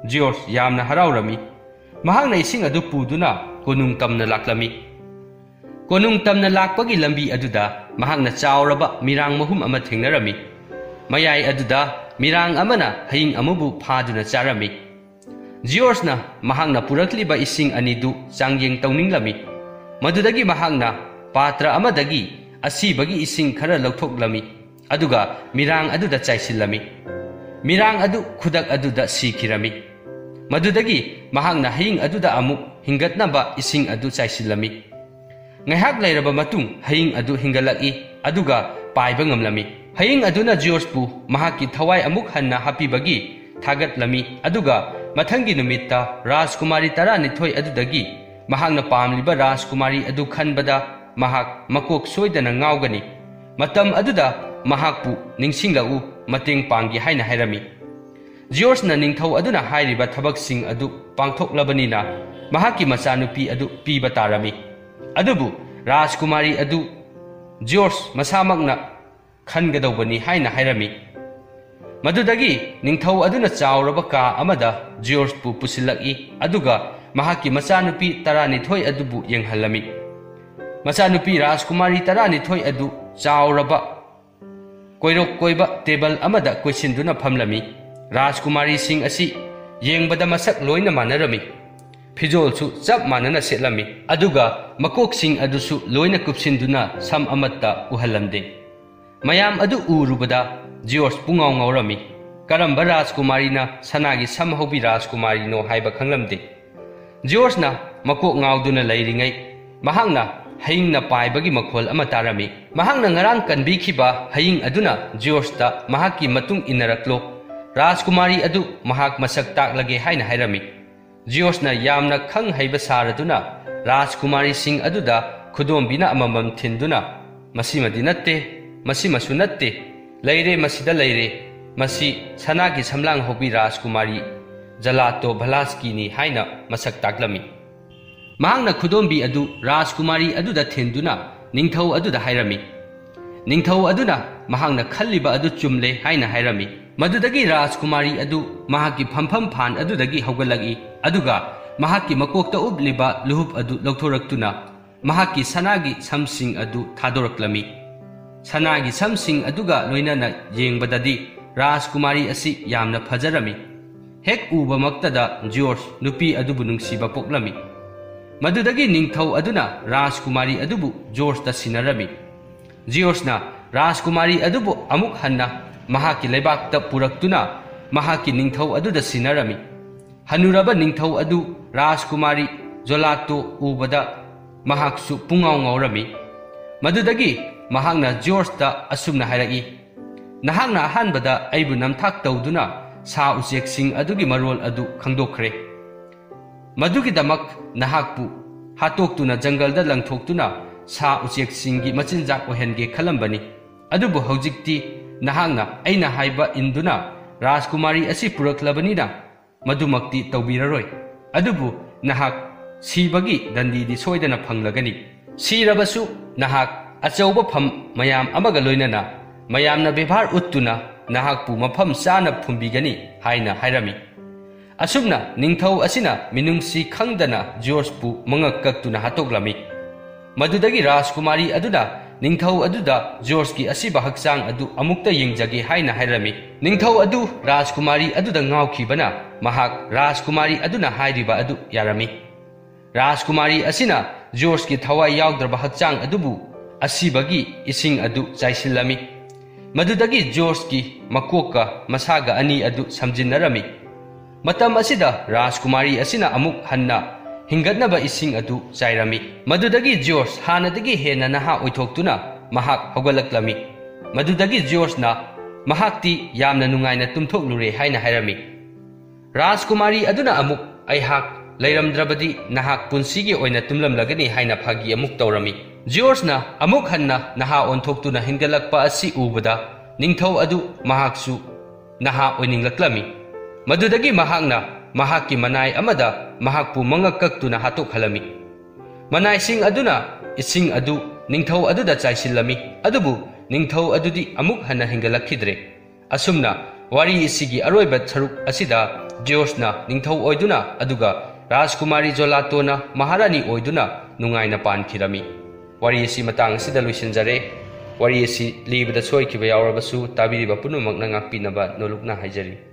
ꯖꯤꯑꯣꯔꯖ ꯌꯥꯝꯅ ꯍꯔꯥꯎꯔꯝꯃꯤ꯫ ꯃꯍꯥꯛꯅ ꯏꯁꯤꯡ ꯑꯗꯨ ꯄꯨꯗꯨꯅ ꯀꯣꯅꯨꯡ ꯇꯝꯅ ꯂꯥꯛꯂꯝꯃꯤ꯫ ꯀꯣꯅꯨꯡ ꯇꯝꯅ ꯂꯥꯛꯄꯒꯤ ꯂꯝꯕꯤ ꯑꯗꯨꯗ ꯃꯍꯥꯛꯅ ꯆꯥꯎꯔꯕ ꯃꯤꯔꯥꯡ ꯃꯍꯨꯝ ꯑꯃ ꯊꯦꯡꯅꯔꯝꯃꯤ꯫ ꯃꯌꯥꯏ ꯑꯗꯨꯗ ꯃꯤꯔꯥꯡ ꯑꯃꯅ ꯍꯌꯤꯡ ꯑꯃꯕꯨ ꯐꯥꯗꯨꯅ ꯆꯥꯔꯝꯃꯤ꯫ ꯖꯤꯑꯣꯔꯖꯅ ꯃꯍꯥꯛꯅ ꯄꯨꯔꯛꯂꯤꯕ ꯏꯁꯤꯡ ꯑꯅꯤꯗꯨ ꯆꯥꯡꯌꯦꯡ ꯇꯧꯅꯤꯡꯂꯝꯃꯤ꯫ ꯃꯗꯨꯗꯒꯤ ꯃꯍꯥꯛꯅ ꯄꯥꯇ꯭ꯔ ꯑꯃꯗꯒꯤ ꯑꯁꯤꯕꯒꯤ ꯏꯁꯤꯡ ꯈꯔ ꯂꯧꯊꯣꯛꯂꯝꯃꯤ, ꯑꯗꯨꯒ ꯃꯤꯔꯥꯡ ꯑꯗꯨꯗ ꯆꯥꯏꯁꯤꯜꯂꯝꯃꯤ꯫ ꯃꯤꯔꯥꯡ ꯑꯗꯨ ꯈꯨꯗꯛ ꯑꯗꯨꯗ ꯁꯤꯈꯤꯔꯝꯃꯤ꯫ ꯃꯗꯨꯗꯒꯤ ꯃꯍꯥꯛꯅ ꯍꯌꯤꯡ ꯑꯗꯨꯗ ꯑꯃꯨꯛ ꯍꯤꯡꯒꯠꯅꯕ ꯏꯁꯤꯡ ꯑꯗꯨ ꯆꯥꯏꯁꯤꯜꯂꯝꯃꯤ꯫ ꯉꯥꯏꯍꯥꯛ ꯂꯩꯔꯕ ꯃꯇꯨꯡ ꯍꯌꯤꯡ ꯑꯗꯨ ꯍꯤꯡꯒꯠꯂꯛꯏ, ꯑꯗꯨꯒ ꯄꯥꯏꯕ ꯉꯝꯂꯝꯃꯤ꯫ ꯍꯌꯤꯡ ꯑꯗꯨꯅ ꯖꯤꯑꯣꯔꯖꯄꯨ ꯃꯍꯥꯛꯀꯤ ꯊꯋꯥꯏ ꯑꯃꯨꯛ ꯍꯟꯅ ꯍꯥꯞꯄꯤꯕꯒꯤ ꯊꯥꯒꯠꯂꯝꯃꯤ, ꯑꯗꯨꯒ ꯃꯊꯪꯒꯤ ꯅꯨꯃꯤꯠꯇ ꯔꯥꯖꯀꯨꯃꯥꯔꯤ ꯇꯔꯥꯅꯤꯊꯣꯏ ꯑꯗꯨꯗꯒꯤ ꯃꯍꯥꯛꯅ ꯄꯥꯝꯂꯤꯕ ꯔꯥꯖꯀꯨꯃꯥꯔꯤ ꯑꯗꯨ ꯈꯟꯕꯗ ꯃꯍꯥꯛ ꯃꯀꯣꯛ ꯁꯣꯏꯗꯅ ꯉꯥꯎꯒꯅꯤ꯫ ꯃꯇꯝ ꯑꯗꯨꯗ ꯃꯍꯥꯛꯄꯨ ꯅꯤꯡꯁꯤꯡꯂꯛꯎ, ꯃꯇꯦꯡ ꯄꯥꯡꯒꯦ ꯍꯥꯏꯅ ꯍꯥꯏꯔꯝꯃꯤ꯫ ꯖꯤꯑꯣꯔꯖꯅ ꯅꯤꯡꯊꯧ ꯑꯗꯨꯅ ꯍꯥꯏꯔꯤꯕ ꯊꯕꯛꯁꯤꯡ ꯑꯗꯨ ꯄꯥꯡꯊꯣꯛꯂꯕꯅꯤꯅ ꯃꯍꯥꯛꯀꯤ ꯃꯆꯥꯅꯨꯄꯤ ꯑꯗꯨ ꯄꯤꯕ ꯇꯥꯔꯝꯃꯤ꯫ ꯑꯗꯨꯕꯨ ꯔꯥꯖꯀꯨꯃꯥꯔꯤ ꯑꯗꯨ ꯖꯤꯑꯣꯔꯖ ꯃꯁꯥꯃꯛꯅ ꯈꯟꯒꯗꯧꯕꯅꯤ ꯍꯥꯏꯅ ꯍꯥꯏꯔꯝꯃꯤ꯫ ꯃꯗꯨꯗꯒꯤ ꯅꯤꯡꯊꯧ ꯑꯗꯨꯅ ꯆꯥꯎꯔꯕ ꯀꯥ ꯑꯃꯗ ꯖꯤꯑꯣꯔꯖꯄꯨ ꯄꯨꯁꯤꯜꯂꯛꯏ, ꯑꯗꯨꯒ ꯃꯍꯥꯛꯀꯤ ꯃꯆꯥꯅꯨꯄꯤ ꯇꯔꯥꯅꯤꯊꯣꯏ ꯑꯗꯨꯕꯨ ꯌꯦꯡꯍꯜꯂꯝꯃꯤ꯫ ꯃꯆꯥꯅꯨꯄꯤ ꯔꯥꯖꯀꯨꯃꯥꯔꯤ ꯇꯔꯥꯅꯤꯊꯣꯏ ꯑꯗꯨ ꯆꯥꯎꯔꯕ ꯀꯣꯏꯔꯣꯛ ꯀꯣꯏꯕ ꯇꯦꯕꯜ ꯑꯃꯗ ꯀꯣꯏꯁꯤꯟꯗꯨꯅ ꯐꯝꯂꯝꯃꯤ꯫ ꯔꯥꯖꯀꯨꯃꯥꯔꯤꯁꯤꯡ ꯑꯁꯤ ꯌꯦꯡꯕꯗ ꯃꯁꯛ ꯂꯣꯏꯅ ꯃꯥꯟꯅꯔꯝꯃꯤ꯫ ꯐꯤꯖꯣꯜꯁꯨ ꯆꯞ ꯃꯥꯟꯅꯅ ꯁꯦꯠꯂꯝꯃꯤ, ꯑꯗꯨꯒ ꯃꯀꯣꯛꯁꯤꯡ ꯑꯗꯨꯁꯨ ꯂꯣꯏꯅ ꯀꯨꯞꯁꯤꯟꯗꯨꯅ ꯁꯝ ꯑꯃꯠꯇ ꯎꯍꯜꯂꯝꯗꯦ꯫ ꯃꯌꯥꯝ ꯑꯗꯨ ꯎꯔꯨꯕꯗ ꯖꯤꯑꯣꯔꯖ ꯄꯨꯡꯉꯥꯎ ꯉꯥꯎꯔꯝꯃꯤ꯫ ꯀꯔꯝꯕ ꯔꯥꯖꯀꯨꯃꯥꯔꯤꯅ ꯁꯅꯥꯒꯤ ꯁꯝ ꯍꯧꯕꯤ ꯔꯥꯖꯀꯨꯃꯥꯔꯤꯅꯣ ꯍꯥꯏꯕ ꯈꯪꯂꯝꯗꯦ꯫ ꯖꯤꯑꯣꯔꯖꯅ ꯃꯀꯣꯛ ꯉꯥꯎꯗꯨꯅ ꯂꯩꯔꯤꯉꯩ, ꯃꯍꯥꯛꯅ ꯍꯌꯤꯡꯅ ꯄꯥꯏꯕꯒꯤ ꯃꯈꯣꯜ ꯑꯃ ꯇꯥꯔꯝꯃꯤ꯫ ꯃꯍꯥꯛꯅ ꯉꯔꯥꯡ ꯀꯟꯕꯤꯈꯤꯕ ꯍꯌꯤꯡ ꯑꯗꯨꯅ ꯖꯤꯌꯣꯔꯖꯇ ꯃꯍꯥꯛꯀꯤ ꯃꯇꯨꯡ ꯏꯟꯅꯔꯛꯂꯣ, ꯔꯥꯖꯀꯨꯃꯥꯔꯤ ꯑꯗꯨ ꯃꯍꯥꯛ ꯃꯁꯛ ꯇꯥꯛꯂꯒꯦ ꯍꯥꯏꯅ ꯍꯥꯏꯔꯝꯃꯤ꯫ ꯖꯤꯌꯣꯔꯖꯅ ꯌꯥꯝꯅ ꯈꯪ ꯍꯩꯕ ꯁꯥꯔꯗꯨꯅ ꯔꯥꯖꯀꯨꯃꯥꯔꯤꯁꯤꯡ ꯑꯗꯨꯗ ꯈꯨꯗꯣꯝꯕꯤꯅ ꯑꯃꯃꯝ ꯊꯤꯟꯗꯨꯅ, "ꯃꯁꯤꯃꯗꯤ ꯅꯠꯇꯦ, ꯃꯁꯤꯃꯁꯨ ꯅꯠꯇꯦ, ꯂꯩꯔꯦ, ꯃꯁꯤꯗ ꯂꯩꯔꯦ, ꯃꯁꯤ ꯁꯅꯥꯒꯤ ꯁꯝꯂꯥꯡ ꯍꯧꯕꯤ ꯔꯥꯖꯀꯨꯃꯥꯔꯤ ꯖꯂꯥꯇꯣ ꯚꯂꯥꯁꯀꯤꯅꯤ" ꯍꯥꯏꯅ ꯃꯁꯛ ꯇꯥꯛꯂꯝꯃꯤ꯫ ꯃꯍꯥꯛꯅ ꯈꯨꯗꯣꯝꯕꯤ ꯑꯗꯨ ꯔꯥꯖꯀꯨꯃꯥꯔꯤ ꯑꯗꯨꯗ ꯊꯤꯟꯗꯨꯅ ꯅꯤꯡꯊꯧ ꯑꯗꯨꯗ ꯍꯥꯏꯔꯝꯃꯤ꯫ ꯅꯤꯡꯊꯧ ꯑꯗꯨꯅ ꯃꯍꯥꯛꯅ ꯈꯜꯂꯤꯕ ꯑꯗꯨ ꯆꯨꯝꯂꯦ ꯍꯥꯏꯅ ꯍꯥꯏꯔꯝꯃꯤ꯫ ꯃꯗꯨꯗꯒꯤ ꯔꯥꯖꯀꯨꯃꯥꯔꯤ ꯑꯗꯨ ꯃꯍꯥꯛꯀꯤ ꯐꯝꯐꯝ ꯐꯥꯟ ꯑꯗꯨꯗꯒꯤ ꯍꯧꯒꯠꯂꯛꯏ, ꯑꯗꯨꯒ ꯃꯍꯥꯛꯀꯤ ꯃꯀꯣꯛꯇ ꯎꯞꯂꯤꯕ ꯂꯨꯍꯨꯞ ꯑꯗꯨ ꯂꯧꯊꯣꯔꯛꯇꯨꯅ ꯃꯍꯥꯛꯀꯤ ꯁꯅꯥꯒꯤ ꯁꯝꯁꯤꯡ ꯑꯗꯨ ꯊꯥꯗꯣꯔꯛꯂꯝꯃꯤ꯫ ꯁꯅꯥꯒꯤ ꯁꯝꯁꯤꯡ ꯑꯗꯨꯒ ꯂꯣꯏꯅꯅ ꯌꯦꯡꯕꯗꯗꯤ ꯔꯥꯖꯀꯨꯃꯥꯔꯤ ꯑꯁꯤ ꯌꯥꯝꯅ ꯐꯖꯔꯝꯃꯤ꯫ ꯍꯦꯛ ꯎꯕꯃꯛꯇꯗ ꯖꯤꯌꯣꯔꯖ ꯅꯨꯄꯤ ꯑꯗꯨꯕꯨ ꯅꯨꯡꯁꯤꯕ ꯄꯣꯛꯂꯝꯃꯤ꯫ ꯃꯗꯨꯗꯒꯤ ꯅꯤꯡꯊꯧ ꯑꯗꯨꯅ ꯔꯥꯖꯀꯨꯃꯥꯔꯤ ꯑꯗꯨꯕꯨ ꯖꯤꯌꯣꯔꯖꯇ ꯁꯤꯟꯅꯔꯝꯃꯤ꯫ ꯖꯤꯌꯣꯔꯖꯅ ꯔꯥꯖꯀꯨꯃꯥꯔꯤ ꯑꯗꯨꯕꯨ ꯑꯃꯨꯛ ꯍꯟꯅ ꯃꯍꯥꯛꯀꯤ ꯂꯩꯕꯥꯛꯇ ꯄꯨꯔꯛꯇꯨꯅ ꯃꯍꯥꯛꯀꯤ ꯅꯤꯡꯊꯧ ꯑꯗꯨꯗ ꯁꯤꯟꯅꯔꯝꯃꯤ꯫ ꯍꯅꯨꯔꯕ ꯅꯤꯡꯊꯧ ꯑꯗꯨ ꯔꯥꯖꯀꯨꯃꯥꯔꯤ ꯖꯣꯂꯥꯇꯣ ꯎꯕꯗ ꯃꯍꯥꯛꯁꯨ ꯄꯨꯡꯉꯥꯎ ꯉꯥꯎꯔꯝꯃꯤ꯫ ꯃꯗꯨꯗꯒꯤ ꯃꯍꯥꯛꯅ ꯖꯤꯌꯣꯔꯖꯇ ꯑꯁꯨꯝꯅ ꯍꯥꯏꯔꯛꯏ, "ꯅꯍꯥꯛꯅ ꯑꯍꯥꯟꯕꯗ ꯑꯩꯕꯨ ꯅꯝꯊꯥꯛ ꯇꯧꯗꯨꯅ ꯁꯥ ꯎꯆꯦꯛꯁꯤꯡ ꯑꯗꯨꯒꯤ ꯃꯔꯣꯜ ꯑꯗꯨ ꯈꯪꯗꯣꯛꯈ꯭ꯔꯦ꯫ ꯃꯗꯨꯒꯤꯗꯃꯛ ꯅꯍꯥꯛꯄꯨ ꯍꯥꯠꯇꯣꯛꯇꯨꯅ ꯖꯪꯒꯜꯗ ꯂꯪꯊꯣꯛꯇꯨꯅ ꯁꯥ ꯎꯆꯦꯛꯁꯤꯡꯒꯤ ꯃꯆꯤꯟꯖꯥꯛ ꯑꯣꯏꯍꯟꯒꯦ ꯈꯜꯂꯝꯕꯅꯤ꯫ ꯑꯗꯨꯕꯨ ꯍꯧꯖꯤꯛꯇꯤ ꯅꯍꯥꯛꯅ ꯑꯩꯅ ꯍꯥꯏꯕ ꯏꯟꯗꯨꯅ ꯔꯥꯖꯀꯨꯃꯥꯔꯤ ꯑꯁꯤ ꯄꯨꯔꯛꯂꯕꯅꯤꯅ ꯃꯗꯨꯃꯛꯇꯤ ꯇꯧꯕꯤꯔꯔꯣꯏ꯫ ꯑꯗꯨꯕꯨ ꯅꯍꯥꯛ ꯁꯤꯕꯒꯤ ꯗꯟꯗꯤꯗꯤ ꯁꯣꯏꯗꯅ ꯐꯪꯂꯒꯅꯤ꯫ ꯁꯤꯔꯕꯁꯨ ꯅꯍꯥꯛ ꯑꯆꯧꯕ ꯐꯝ ꯃꯌꯥꯝ ꯑꯃꯒ ꯂꯣꯏꯅꯅ ꯃꯌꯥꯝꯅ ꯕꯦꯕꯥꯔ ꯎꯠꯇꯨꯅ ꯅꯍꯥꯛꯄꯨ ꯃꯐꯝ ꯆꯥꯅ ꯐꯨꯝꯕꯤꯒꯅꯤ" ꯍꯥꯏꯅ ꯍꯥꯏꯔꯝꯃꯤ꯫ ꯑꯁꯨꯝꯅ ꯅꯤꯡꯊꯧ ꯑꯁꯤꯅ ꯃꯤꯅꯨꯡꯁꯤ ꯈꯪꯗꯅ ꯖꯤꯌꯣꯔꯖꯄꯨ ꯃꯉꯛ ꯀꯛꯇꯨꯅ ꯍꯥꯠꯇꯣꯛꯂꯝꯃꯤ꯫ ꯃꯗꯨꯗꯒꯤ ꯔꯥꯖꯀꯨꯃꯥꯔꯤ ꯑꯗꯨꯅ ꯅꯤꯡꯊꯧ ꯑꯗꯨꯗ ꯖꯤꯌꯣꯔꯖꯀꯤ ꯑꯁꯤꯕ ꯍꯛꯆꯥꯡ ꯑꯗꯨ ꯑꯃꯨꯛꯇ ꯌꯦꯡꯖꯒꯦ ꯍꯥꯏꯅ ꯍꯥꯏꯔꯝꯃꯤ꯫ ꯅꯤꯡꯊꯧ ꯑꯗꯨ ꯔꯥꯖꯀꯨꯃꯥꯔꯤ ꯑꯗꯨꯗ ꯉꯥꯎꯈꯤꯕꯅ ꯃꯍꯥꯛ ꯔꯥꯖꯀꯨꯃꯥꯔꯤ ꯑꯗꯨꯅ ꯍꯥꯏꯔꯤꯕ ꯑꯗꯨ ꯌꯥꯔꯝꯃꯤ꯫ ꯔꯥꯖꯀꯨꯃꯥꯔꯤ ꯑꯁꯤꯅ ꯖꯤꯌꯣꯔꯖꯀꯤ ꯊꯋꯥꯏ ꯌꯥꯎꯗ꯭ꯔꯕ ꯍꯛꯆꯥꯡ ꯑꯗꯨꯕꯨ ꯑꯁꯤꯕꯒꯤ ꯏꯁꯤꯡ ꯑꯗꯨ ꯆꯥꯏꯁꯤꯜꯂꯝꯃꯤ꯫ ꯃꯗꯨꯗꯒꯤ ꯖꯤꯌꯣꯔꯖꯀꯤ ꯃꯀꯣꯛꯀ ꯃꯁꯥꯒ ꯑꯅꯤ ꯑꯗꯨ ꯁꯝꯖꯤꯟꯅꯔꯝꯃꯤ꯫ ꯃꯇꯝ ꯑꯁꯤꯗ ꯔꯥꯖꯀꯨꯃꯥꯔꯤ ꯑꯁꯤꯅ ꯑꯃꯨꯛ ꯍꯟꯅ ꯍꯤꯡꯒꯠꯅꯕ ꯏꯁꯤꯡ ꯑꯗꯨ ꯆꯥꯏꯔꯝꯃꯤ꯫ ꯃꯗꯨꯗꯒꯤ ꯖꯣꯔꯖ ꯍꯥꯟꯅꯗꯒꯤ ꯍꯦꯟꯅ ꯅꯍꯥ ꯑꯣꯏꯊꯣꯛꯇꯨꯅ ꯃꯍꯥꯛ ꯍꯧꯒꯠꯂꯛꯂꯝꯃꯤ꯫ ꯃꯗꯨꯗꯒꯤ ꯖꯣꯔꯖꯅ ꯃꯍꯥꯛꯇꯤ ꯌꯥꯝꯅ ꯅꯨꯡꯉꯥꯏꯅ ꯇꯨꯝꯊꯣꯛꯂꯨꯔꯦ ꯍꯥꯏꯅ ꯍꯥꯏꯔꯝꯃꯤ꯫ ꯔꯥꯖꯀꯨꯃꯥꯔꯤ ꯑꯗꯨꯅ ꯑꯃꯨꯛ, "ꯑꯩꯍꯥꯛ ꯂꯩꯔꯝꯗ꯭ꯔꯕꯗꯤ ꯅꯍꯥꯛ ꯄꯨꯟꯁꯤꯒꯤ ꯑꯣꯏꯅ ꯇꯨꯝꯂꯝꯂꯒꯅꯤ" ꯍꯥꯏꯅ ꯐꯥꯒꯤ ꯑꯃꯨꯛ ꯇꯧꯔꯝꯃꯤ꯫ ꯖꯣꯔꯖꯅ ꯑꯃꯨꯛ ꯍꯟꯅ ꯅꯍꯥ ꯑꯣꯟꯊꯣꯛꯇꯨꯅ ꯍꯤꯡꯒꯠꯂꯛꯄ ꯑꯁꯤ ꯎꯕꯗ ꯅꯤꯡꯊꯧ ꯑꯗꯨ ꯃꯍꯥꯛꯁꯨ ꯅꯍꯥ ꯑꯣꯏꯅꯤꯡꯂꯛꯂꯝꯃꯤ꯫ ꯃꯗꯨꯗꯒꯤ ꯃꯍꯥꯛꯅ ꯃꯍꯥꯛꯀꯤ ꯃꯅꯥꯏ ꯑꯃꯗ ꯃꯍꯥꯛꯄꯨ ꯃꯉꯛ ꯀꯛꯇꯨꯅ ꯍꯥꯠꯇꯣꯛꯍꯜꯂꯝꯃꯤ꯫ ꯃꯅꯥꯏꯁꯤꯡ ꯑꯗꯨꯅ ꯏꯁꯤꯡ ꯑꯗꯨ ꯅꯤꯡꯊꯧ ꯑꯗꯨꯗ ꯆꯥꯏꯁꯤꯜꯂꯝꯃꯤ, ꯑꯗꯨꯕꯨ ꯅꯤꯡꯊꯧ ꯑꯗꯨꯗꯤ ꯑꯃꯨꯛ ꯍꯟꯅ ꯍꯤꯡꯒꯠꯂꯛꯈꯤꯗ꯭ꯔꯦ꯫ ꯑꯁꯨꯝꯅ ꯋꯥꯔꯤ ꯑꯁꯤꯒꯤ ꯑꯔꯣꯏꯕ ꯁꯔꯨꯛ ꯑꯁꯤꯗ ꯖꯣꯔꯖꯅ ꯅꯤꯡꯊꯧ ꯑꯣꯏꯗꯨꯅ ꯑꯗꯨꯒ ꯔꯥꯖꯀꯨꯃꯥꯔꯤ ꯖꯣꯂꯥꯇꯣꯅ ꯃꯍꯥꯔꯥꯅꯤ ꯑꯣꯏꯗꯨꯅ ꯅꯨꯡꯉꯥꯏꯅ ꯄꯥꯟꯈꯤꯔꯝꯃꯤ꯫ ꯋꯥꯔꯤ ꯑꯁꯤ ꯃꯇꯥꯡ ꯑꯁꯤꯗ ꯂꯣꯏꯁꯤꯟꯖꯔꯦ꯫ ꯋꯥꯔꯤ ꯑꯁꯤ ꯂꯤꯕꯗ ꯁꯣꯏꯈꯤꯕ ꯌꯥꯎꯔꯕꯁꯨ ꯇꯥꯕꯤꯔꯤꯕ ꯄꯨꯝꯅꯃꯛꯅ ꯉꯥꯛꯄꯤꯅꯕ ꯅꯣꯂꯨꯛꯅ ꯍꯥꯏꯖꯔꯤ꯫